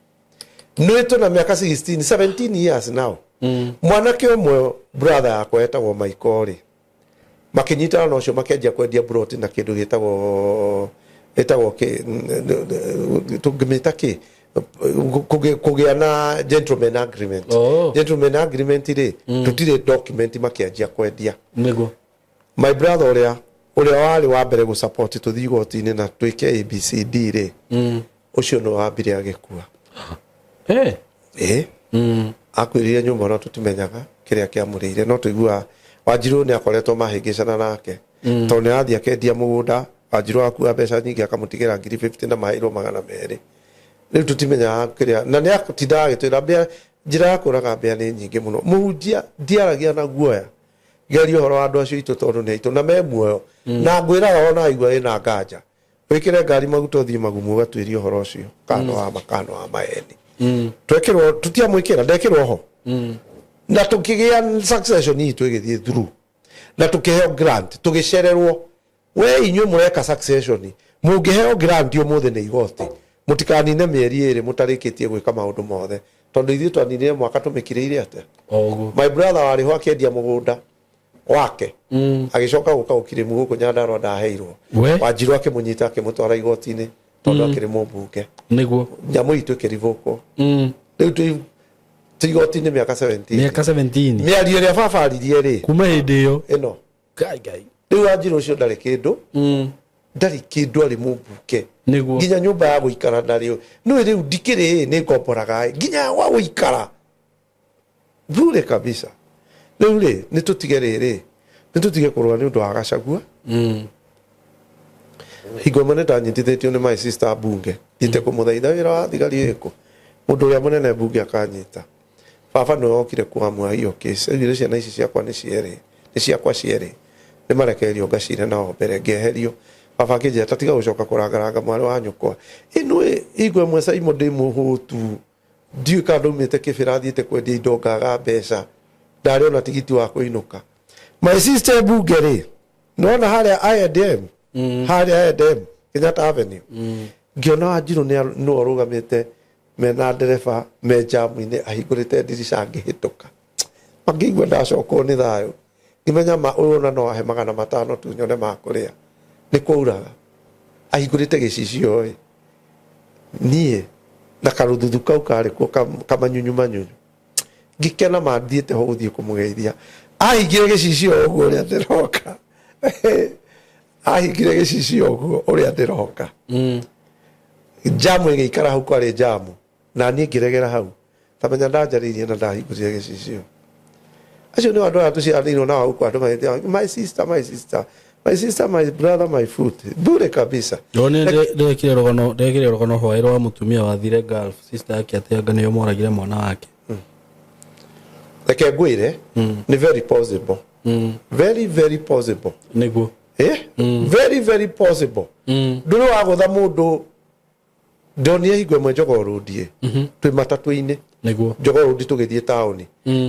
Nĩ twĩna mĩaka 16 17 years now. Mwanake ũmwe, brother yakwa etagwo Michael rĩ, makĩnyitana na ũcio, makĩanjia kwendia broti na kĩndũ gĩtagwo tũngĩmĩta kĩ, kũgĩa na gentleman agreement. Gentleman agreement rĩ, tũtirĩ document, makĩanjia kwendia. My brother ũrĩa warĩ wa mbere gũsupport tũthiĩ igoti-inĩ na twĩke ABCD rĩ, ũcio nĩ wambire agĩkua. Ĩ, akwĩrire nyũmba, ona tũtimenyaga kĩrĩa kĩamũrĩire, no tũiguaga Wanjirũ nĩ akoretwo mahĩngĩcana nake, tondũ nĩ arathiĩ akendia mũgũnda. Wanjirũ akua mbeca nyingĩ akamũtigĩra 50,000 na maheirwo 200. Rĩu tũtimenyaga kĩrĩa na nĩ atindaga agĩtwĩra mbĩa njĩra ya kũraga mbĩa nĩ nyingĩ mũno. Mũhunjia ndiaragia na guoya ngeria ũhoro wa andũ acio aitũ tondũ nĩ aitũ na me muoyo. Na ngwĩraga ona waigua wĩna nganja wĩkĩre ngari maguta ũthiĩ Magumu ũgatuĩrie ũhoro ũcio kana wa ma kana wa maeni. Twekĩrwo tũtiamwĩkĩra ndekĩrwo ho na tũkĩgĩa succession itũ ĩgĩthiĩ through na tũkĩheo grant tũgĩcererwo. We inyuĩ mũreka succession mũngĩheo grant ũmũthĩ nĩ igoti mũtikanine mĩeri 2 mũtarĩkĩtie gwĩka maũndũ mothe tondũ ithuĩ twaninire mwaka tũmĩkirĩire atĩa. Oguo. My brother warĩ ho akĩendia mũgũnda wake agĩcoka gũka gũkirĩmu gũkũ Nyandarua ndaheirwo. We? Wanjirũ akĩmũnyita akĩmũtwara igoti-inĩ tondũ akĩrĩ mũmbunge. Niguo. Nyamũ itũ ĩkĩribũkwo. Rĩu twĩ igoti-inĩ mĩaka 17. Mĩaka 17. Mĩario ĩrĩa baba aririe rĩ kuma hĩndĩ ĩyo ĩno. Ngai Ngai. Rĩu Wanjirũ ũcio ndarĩ kĩndũ. Ndarĩ kĩndũ arĩ mũmbunge. Niguo. Nginya nyũmba ya gũikara ndarĩ. Nĩũĩ rĩu ndikĩrĩ nĩ ngomboraga nginya gwa gũikara. Bure kabisa. Rĩu rĩ nĩ tũtige rĩrĩ nĩ tũtige kũrũa nĩ ũndũ wa Gachagua. Hingo ĩmwe nĩ ndanyitithĩtio nĩ my sister mbunge thiĩte kũmũthaitha wĩra wa thigari ĩkũ mũndũ ũrĩa mũnene mbunge akanyita. Baba nĩwe wokire kuamua hiyo case augire ciana ici ciakwa nĩ cierĩ nĩ ciakwa cierĩ nĩ marekererio ngacire nao mbere ngeherio. Baba akĩnjĩra ta tiga gũcoka kũrangaranga mwarĩ wa nyũkwa. Ĩnũĩ hingo ĩmwe Saimo ndĩ mũhũtu ndiũĩ kana ndaumĩte Kĩbĩra thiĩte kwendia indo ngaga mbeca ndarĩ ona tigiti wa kũinũka. My sister mbunge rĩ nĩwona harĩa I&M harĩa I&M Kenyatta Avenue ngĩona Wanjirũ nĩwe ũrũgamĩte mena ndereba me jamu-inĩ ahingũrĩte ndirica ngĩhĩtũka makĩigua ndacokwo nĩ thayũ ngĩmenya ma ũyũ ona no ahe 500 tu nyone ma kũrĩa nĩ kwauraga ahingũrĩte gĩcicio ĩ niĩ na karũthuthu kau karĩ kuo kamanyunyu manyunyu ngĩkena ma thiĩte ho gũthiĩ kũmũgeithia ahingire gĩcicio ũguo ũrĩa ndĩroka ahingire gĩcicio ũguo ũrĩa ndĩroka jamu ĩgĩikara hau kwarĩ jamu na niĩ ngĩregera hau tamenya ndanjarĩirie na ndahingũrire gĩcicio acio nĩ andũ aya tũciaranĩirwo nao gũkũ andũ magĩte my sister my sister my sister my brother my foot bure kabisa. Nĩ ndekire rũgano ndekire rũgano hwaĩ rwa mũtumia wathire Gulf sister yake atĩ anga nĩo moragire mwana wake. Reke ngwĩre nĩ very possible. Very very possible. Nĩguo. Very very possible. Ndũrĩ wagũtha mũndũ ndonire hingo ĩmwe Jogoo Road ĩ twĩ matatũ-inĩ. Nĩguo. Jogoo Road tũgĩthiĩ taũni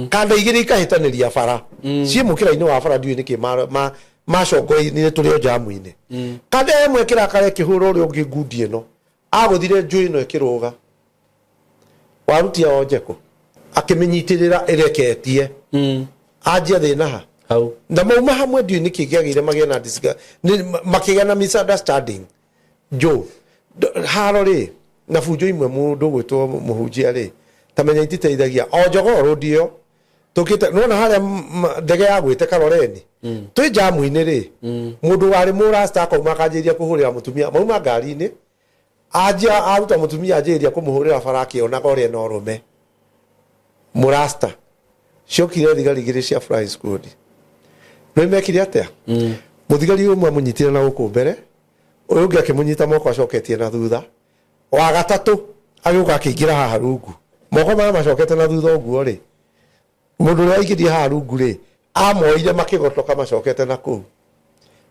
kanda igĩrĩ ikahĩtanĩria bara ciĩ mũkĩra-inĩ wa bara ndiũĩ nĩkĩ macongoinire tũrĩ o jamu-inĩ kanda ĩmwe ĩkĩrakara ĩkĩhũra ũrĩa ũngĩ ngundi ĩno agũthire njũĩ ĩno ĩkĩrũga warutia o njekũ akĩmĩnyitĩrĩra ĩreketie anjia thĩna ha Hau. Na mauma hamwe ndiũĩ nĩkĩ kĩagĩire magĩe na makĩgĩa na misunderstanding jo haro rĩ na bunjo imwe mũndũ ũgwĩtwo mũhunjia rĩ ta menya ititeithagia o Jogoo Road ĩyo tũkĩte nĩwona harĩa ndege ya gwĩte Karoreni twĩ jamu-inĩ rĩ mũndũ warĩ mũrasta akauma akanjĩrĩria kũhũrĩra mũtumia mauma ngari-inĩ anjia aruta mũtumia anjĩrĩria kũmũhũrĩra bara akĩonaga ũrĩa na ũrũme mũrasta ciokire thigari igĩrĩ cia flying squad nĩ mekire atĩa mũthigari ũmwe amũnyitire na gũkũ mbere ũyũ ũngĩ akĩmũnyita moko acoketie na thutha wa gatatũ agĩũka akĩingĩra haha rungu moko maya macokete na thutha ũguo rĩ mũndũ ũrĩa waingĩrie haha rungu rĩ amoire makĩgotoka macokete na kũu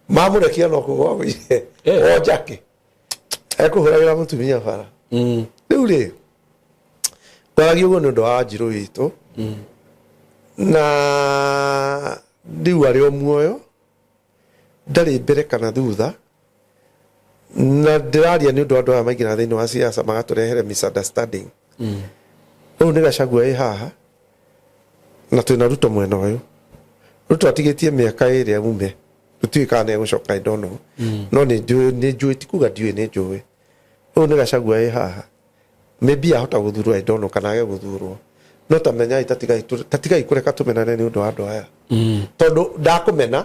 mamũrekia no kũgwa agũire o njake ekũhũragĩra mũtumia bara rĩu rĩ ngwaragia ũguo nĩ ũndũ wa Wanjirũ witũ na rĩu arĩ o muoyo ndarĩ mbere kana thutha na ndĩraria nĩ ũndũ wa andũ aya maingĩra thĩinĩ wa siasa magatũrehere misunderstanding. Ũyũ nĩ Gachagua ĩ haha na twĩna Ruto mwena ũyũ. Ruto atigĩtie mĩaka 2 aume tũtiũĩ kana nĩ egũcoka I don't know. No nĩ njũĩ ti kuga ndiũĩ nĩ njũĩ. Ũyũ nĩ Gachagua ĩ haha maybe ahota gũthurwo I don't know kana age gũthurwo no ta menyai tatigai kũreka tũmenane nĩ ũndũ wa andũ aya tondũ ndakũmena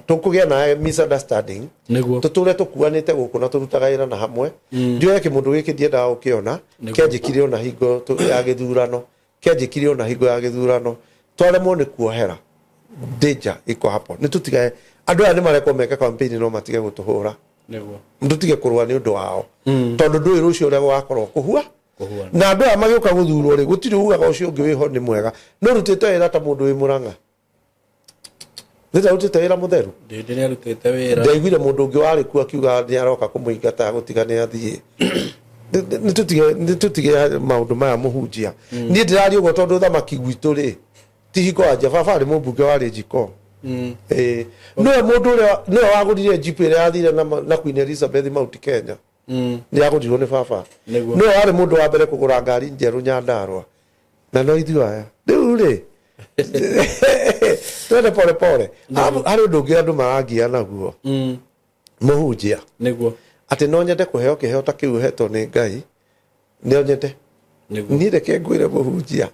tũkũgĩa na misunderstanding tũtũre tũkuanĩte gũkũ na tũrutaga wĩra na hamwe ndioe kĩmũndũ gĩkĩ ndiendaga gũkĩona kĩanjĩkire ona hingo ya gĩthurano kĩanjĩkire ona hingo ya gĩthurano twaremwo nĩ kuohera danger iko hapo nĩ tũtigae andũ aya nĩ marekwo meke campaign no matige gũtũhũra. Nĩguo. Tũtige kũrũa nĩ ũndũ wao, tondũ ndũĩ rũciũ ũrĩa gũgakorwo kũhua. Kũhuana. Na andũ aya magĩũka gũthurwo rĩ, gũtirĩ ugaga ũcio ũngĩ wĩho nĩ mwega, no rutĩte wĩra ta mũndũ wĩ Mũrang'a, nĩtarutĩte wĩra mũtheru. Ndĩndĩ nĩarutĩte wĩra. Ndaiguire mũndũ ũngĩ warĩ kuo akiuga nĩ aroka kũmũingata gũtiga nĩ athiĩ. Nĩ tũtige maũndũ maya, mũhunjia. Niĩ ndĩraria ũguo tondũ thamaki gwitũ rĩ ti hingo wanja. Baba arĩ mũmbunge warĩ njiko. Ĩĩ, nĩwe mũndũ ũrĩa nĩwe wagũrire jeep ĩrĩa yathire na Queen Elizabeth Mount Kenya. Nĩ yagũrirwo nĩ baba. Nĩwe warĩ mũndũ wa mbere kũgũra ngari njerũ Nyandarua, na no ithuĩ aya rĩu rĩ twende pole pole. Harĩ ũndũ ũngĩ andũ marangia naguo, mũhunjia, atĩ no nyende kũheo kĩheo ta kĩu hetwo nĩ Ngai, no nyende. Niĩ reke ngwĩre, mũhunjia,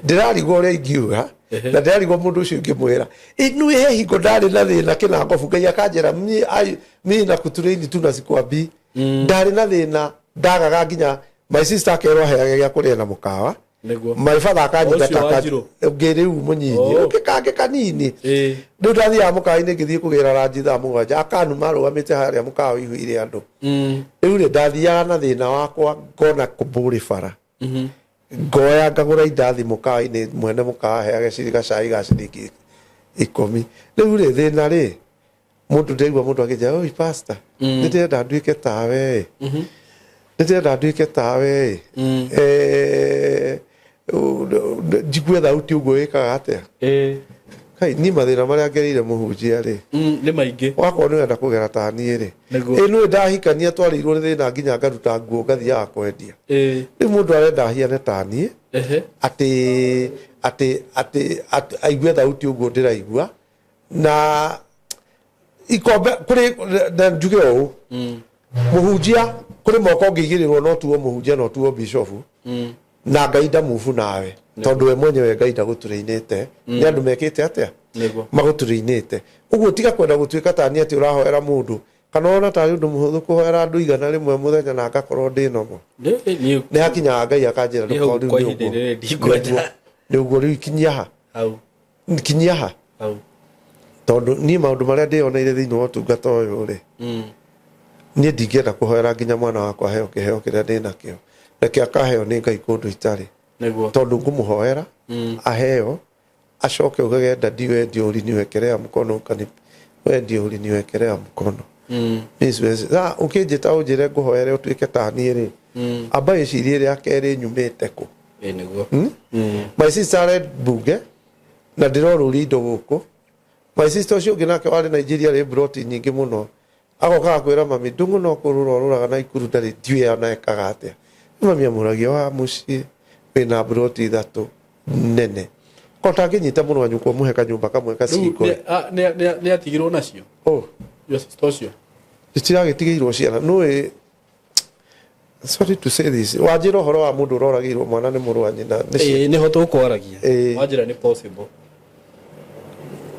ndĩrarigwo ũrĩa ingiuga na ndĩrarigwo mũndũ ũcio ingĩmwĩra inuĩ. He hingo ndarĩ na thĩna kĩnangobu, Ngai akanjĩra mi na kutureini tu na sikwambii. Ndarĩ na thĩna, ndagaga nginya my sister akerwo aheage gĩa kũrĩa na mũkawa. My father akanyita. Ũcio wa Njirũ? Ũngĩ rĩu mũnyinyi. Ũngĩ kangĩ kanini. Rĩu ndathiaga mũkawa-inĩ, ngĩthiĩ kũgĩra ranji thaa 7, akanuma arũgamĩte harĩa mũkawa ũihũire andũ. Rĩu rĩ ndathiaga na thĩna wakwa, ngona kũmbũrĩ bara, ngoya ngagũra indathi mũkawa-inĩ, mwene mũkawa aheage gacai ga ciringi 10. Rĩu rĩ thĩna rĩ mũndũ ndĩraigua mũndũ akĩnjĩra, "Oi pastor, nĩ ndĩrenda nduĩke tawe, nĩ ndĩrenda nduĩke tawe, njigue thauti ũguo wĩkaga atĩa?" Kai niĩ mathĩna marĩa ngereire, mũhunjia rĩ, Nĩ maingĩ. Wakorwo nĩ ũrenda kũgera ta niĩ rĩ, ĩ nĩ ndahikania twarĩirwo nĩ thĩna nginya ngaruta nguo ngathiaga kwendia. Rĩu mũndũ arenda ahiane ta niĩ, atĩ aigue thauti ũguo ndĩraigua na ikombe kũrĩ. Na njuge ũũ, mũhunjia, kũrĩ moko ũngĩigĩrĩrwo no tuo mũhunjia, no tuo bishofu, na Ngai ndamubu nawe, tondũ we mwenyewe Ngai ndagũturĩinĩte, nĩ andũ mekĩte atĩa? Magũturĩinĩte ũguo. Tiga kwenda gũtuĩka ta niĩ atĩ ũrahoera mũndũ, kana ũrona tarĩ ũndũ mũhũthũ kũhoera andũ 100 mũthenya na ngakorwo ndĩ nomo. Nĩ hakinyaga Ngai akanjĩra, Nĩ hau "Ndũkorwo rĩu kwa nĩ ihinda ũguo. rĩrĩ ndingwenda." Nĩ ũguo rĩu, ikinyia ha. Hau. Kinyia ha. Hau. Tondũ niĩ maũndũ marĩa ndĩyoneire thĩinĩ wa ũtungata ũyũ rĩ, niĩ ndingĩenda kũhoera nginya mwana wakwa aheo kĩheo kĩrĩa ndĩ nakĩo. Reke akaheo nĩ Ngai kũndũ itarĩ. Tondũ ngũmũhoera aheo, acoke ugage, "Daddy, we ndio uliniwekelea mkono ukani, we ndio uliniwekelea mkono." Niĩ siwezi. Sasa ũkĩnjĩta ũnjĩre ngũhoere ũtuĩke ta niĩ rĩ, amba wĩcirie rĩa kerĩ nyumĩte kũ. Ĩĩ nĩguo. My sister arĩ mbunge na ndĩrorũria indo gũkũ. My sister ũcio ũngĩ nake warĩ Nigeria rĩ broti nyingĩ mũno, agokaga kwĩra mami, "Ndũng'ũ no kũrũra ũrũraga na ikuru, ndarĩ ndiũĩ ona ekaga atĩa." Mami amũragia wa mũciĩ wĩna broti ithatũ nene, ko tangĩnyita mũno wa nyũkwa mũhe kanyũmba kamwe Rĩu gacingo. Nĩ atigirwo nacio? Oh. Your sister ũcio? Itiragĩtigĩirwo ciana nũĩ. Sorry to say this, wanjĩra ũhoro wa mũndũ ũroragĩirwo mwana nĩ mũrũ wa nyina nĩ Ĩĩ, nĩho tũkwaragia. Wanjĩra nĩ possible.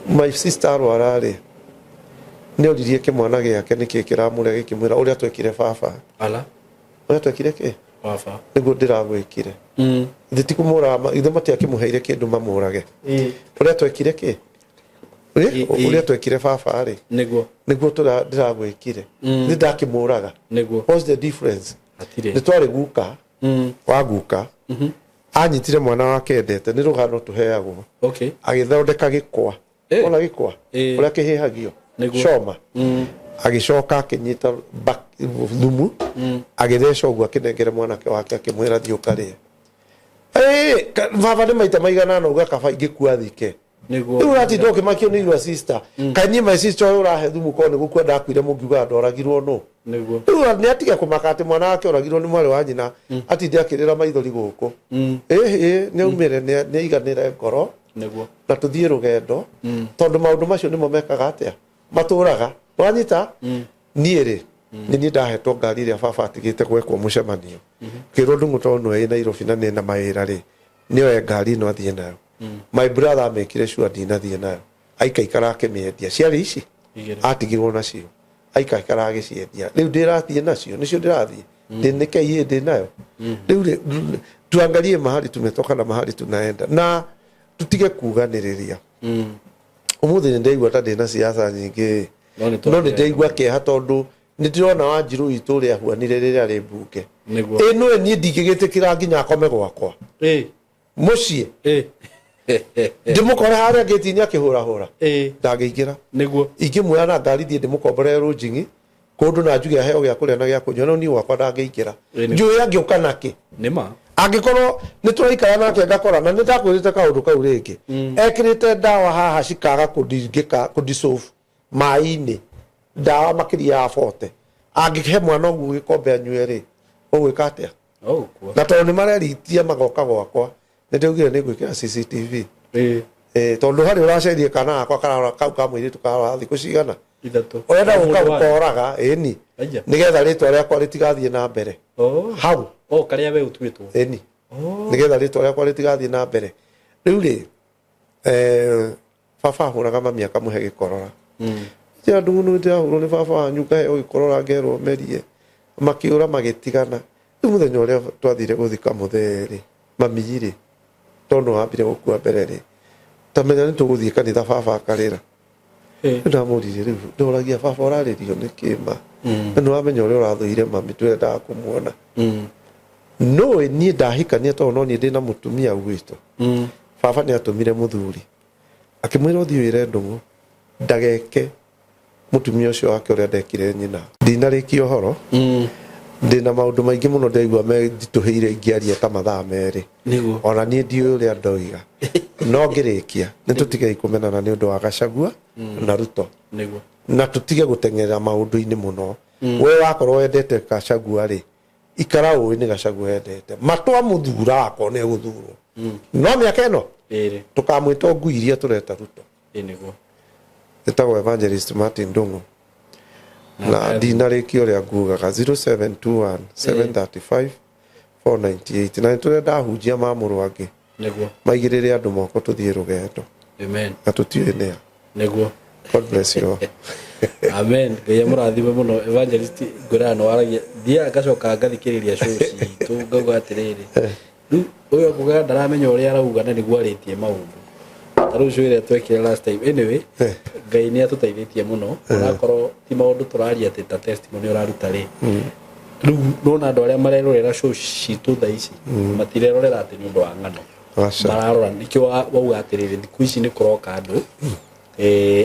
My sister arwara rĩ, nĩ oririe kĩmwana gĩake nĩkĩ kĩramũrĩa, gĩkĩmwĩra ũrĩa twekire baba. Ala. Ũrĩa twekire kĩ? Baba. Nĩguo ndĩragwĩkire. Ithe ti kũmũraga, ithe matiakĩmũheire kĩndũ mamũrage. Ũrĩa twekire kĩ? Ũrĩa twekire baba rĩ, nĩguo ndĩragwĩkire, nĩ ndakĩmũraga. What's the difference? Hatirĩ. Nĩ twarĩ guka wa guka anyitire mwana wake endete, nĩ rũgano tũheagwo, agĩthondeka gĩkwa. Ona gĩkwa ũrĩa kĩhĩhagio, coma, agĩcoka akĩnyita thumu, agĩtheca ũguo, akĩnengere mwanake wake, akĩmwĩra, "Thiĩ ũkarĩe." Baba nĩ maita maigana uga kaba ingĩkua thike. Rĩu ũratinda ũkĩmakio nĩ your sister. Kaĩ niĩ my sister ũyũ ũrahe thumu, korwo nĩ gũkua ndakuire, mũngiugaga ndoragirwo nũ? Rĩu nĩ atige kũmaka atĩ mwana wake oragirwo nĩ mwarĩ wa nyina, atinde akĩrĩra maithori gũkũ. Ĩhĩ, nĩ aumĩre, nĩ aiganĩre ngoro na tũthiĩ rũgendo, tondũ maũndũ macio nĩmo mekaga atĩa, matũraga wanyita. Niĩ rĩ, nĩ niĩ ndahetwo ngari ĩrĩa baba atigĩte gwekwo mũcemanio, kĩrwo Ndung'u tondũ nĩwe ĩ Nairobi na nĩ na mawĩra rĩ, nĩoe ngari ĩno athiĩ nayo. My brother amĩkire sure ndinathiĩ nayo, aikaikara akĩmĩendia. Ciarĩ ici Igĩrĩ. Atigirwo nacio, aikaikara agĩciendia. Rĩu ndĩrathiĩ nacio, nĩcio ndĩrathiĩ ndĩ nĩ KA ndĩ nayo rĩu rĩ. Tuangalie mahali tumetoka na mahali tunaenda na tutige kuganĩrĩria. Ũmũthĩ nĩ ndaigua ta ndĩna siasa nyingĩ. No nĩ no nĩ ndaigua kĩeha tondũ Nĩ ndĩrona Wanjirũ witũ ũrĩa ahuanire rĩrĩa arĩ mbunge. Nĩguo. Ĩ nũĩ niĩ ndingĩgĩtĩkĩra nginya akome gwakwa mũciĩ, ndĩmũkore harĩa ngĩti-inĩ akĩhũrahũra, ndangĩingĩra. Ingĩmuoya na ngari thiĩ ndĩmũkomborere rũnjing'i kũndũ na njuge aheo gĩa kũrĩa na gĩa kũnyua, no niĩ gwakwa ndangĩingĩra. Ĩ, Njũĩ angĩũka nakĩ? Nĩ ma. Angĩkorwo nĩ tũraikara nake ngakora na nĩ ndakwĩrĩte kaũndũ kau rĩngĩ, ekĩrĩte ndawa haha cikaga kũndingĩka, kũdissolve maĩ-inĩ, ndawa makĩria ya 40, angĩhe mwana ũguo gĩkombe anyue rĩ, ũgwĩka atĩa? Ũgũkua. Na tondũ nĩ mareritia magoka gwakwa, nĩ ndaugire nĩ ngwĩkĩra CCTV. Tondũ harĩ ũracerie kana gakwa karora kau ka mũirĩtu karora thikũ cigana. 3. Ũrenda gũka Mũndũ wa- gũkoraga ĩni. Aya. Nĩgetha rĩtwa rĩakwa rĩtigathiĩ na mbere. Hau. O karĩa we ũtuĩtwo. Ĩni. Nĩgetha rĩtwa rĩakwa rĩtigathiĩ na mbere. Rĩu rĩ, baba ahũraga mami akamũhe gĩkorora. Njĩra ndung'u nĩ ndĩrahũrwo nĩ baba wanyu ngaheo gĩkorora ngerwo merie. Makĩũra magĩtigana. Rĩu mũthenya ũrĩa twathire gũthika mũthee rĩ, mami rĩ, tondũ wambire gũkua mbere rĩ, ta menya nĩ tũgũthiĩ kanitha baba akarĩra. Rĩu ndamũririe, rĩu ndoragia baba ũrarĩrio nĩ kĩma? Na nĩ wamenya ũrĩa ũrathũire mami, twendaga kũmuona. Nũĩ niĩ ndahikania tondũ no niĩ ndĩna mũtumia gwitũ. Baba nĩ atũmire mũthuri akĩmwĩra ũthiĩ wĩre Ndung'u ndageke mũtumia ũcio wake ũrĩa ndekire nyina. Ndinarĩkia ũhoro, ndĩna maũndũ maingĩ mũno ndĩraigua menditũhĩire ingĩaria ta mathaa 2. Ona niĩ ndiũĩ ũrĩa ndoiga. No ngĩrĩkia, nĩ tũtigei kũmenana nĩ ũndũ wa Gachagua na Ruto. Na tũtige gũteng'erera maũndũ-inĩ mũno. We wakorwo wendete Gachagua rĩ, ikara ũĩ nĩ Gachagua wendete. Matwamũthura akorwo nĩ egũthurwo. No mĩaka ĩno, tũkamwĩta ngui iria tũreta Ruto. Nĩguo. Ĩtagwo Evangelist Martin Ndung'u. Na ndinarĩkia ũrĩa ngugaga, 0721 735 498. Na nĩ tũrenda ahunjia ma mũrũ angĩ. Maigĩrĩre andũ moko tũthiĩ rũgendo. Amen. Na tũtiũĩ nĩa. God bless you all. Amen. Ngai amũrathime mũno Evangelist. Ngwĩraga nĩ waragia, thiaga ngacoka ngathikĩrĩria show citũ ngauga atĩrĩrĩ, rĩu ũyũ akugaga ndaramenya ũrĩa arauga na nĩguo arĩtie maũndũ ta rĩu show ĩrĩa twekire last time. Anyway, Ngai nĩ atũteithĩtie mũno, onakorwo ti maũndũ tũraria atĩ ta testimony ũraruta rĩ. Rĩu nona andũ arĩa marerorera show citũ thaa ici matirerorera atĩ nĩ ũndũ wa ng'ano. Aca. Mararora nĩkĩo wauga atĩrĩrĩ, thikũ ici nĩ kũroka andũ,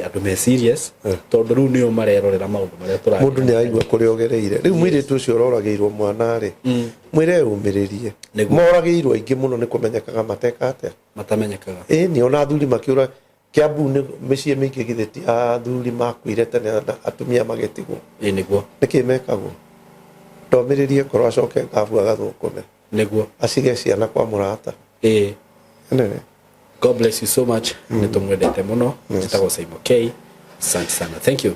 andũ me serious, tondũ rĩu nĩo marerorera maũndũ marĩa tũraria. Mũndũ nĩ araigua kũrĩa ũgereire. Rĩu mũirĩtu ũcio ũroragĩirwo mwana rĩ, mwĩre ũmĩrĩrie. Moragĩirwo aingĩ mũno nĩ kũmenyekaga mateka atĩa? Matamenyekaga. Ĩni, ona athuri makĩũra Kiambu nĩ mĩciĩ mĩingĩ githĩ ti athuri makuire tene na atumia magĩtigwo. Nĩguo. Nĩkĩ mekagwo? Ndomĩrĩrie ngoro acoke ngabu agathũkũme. Acige ciana kwa mũrata. Anyway. God bless you so much. Nĩ tũmwendete mũno. Njĩtagwo Simon K. Asante sana. Thank you.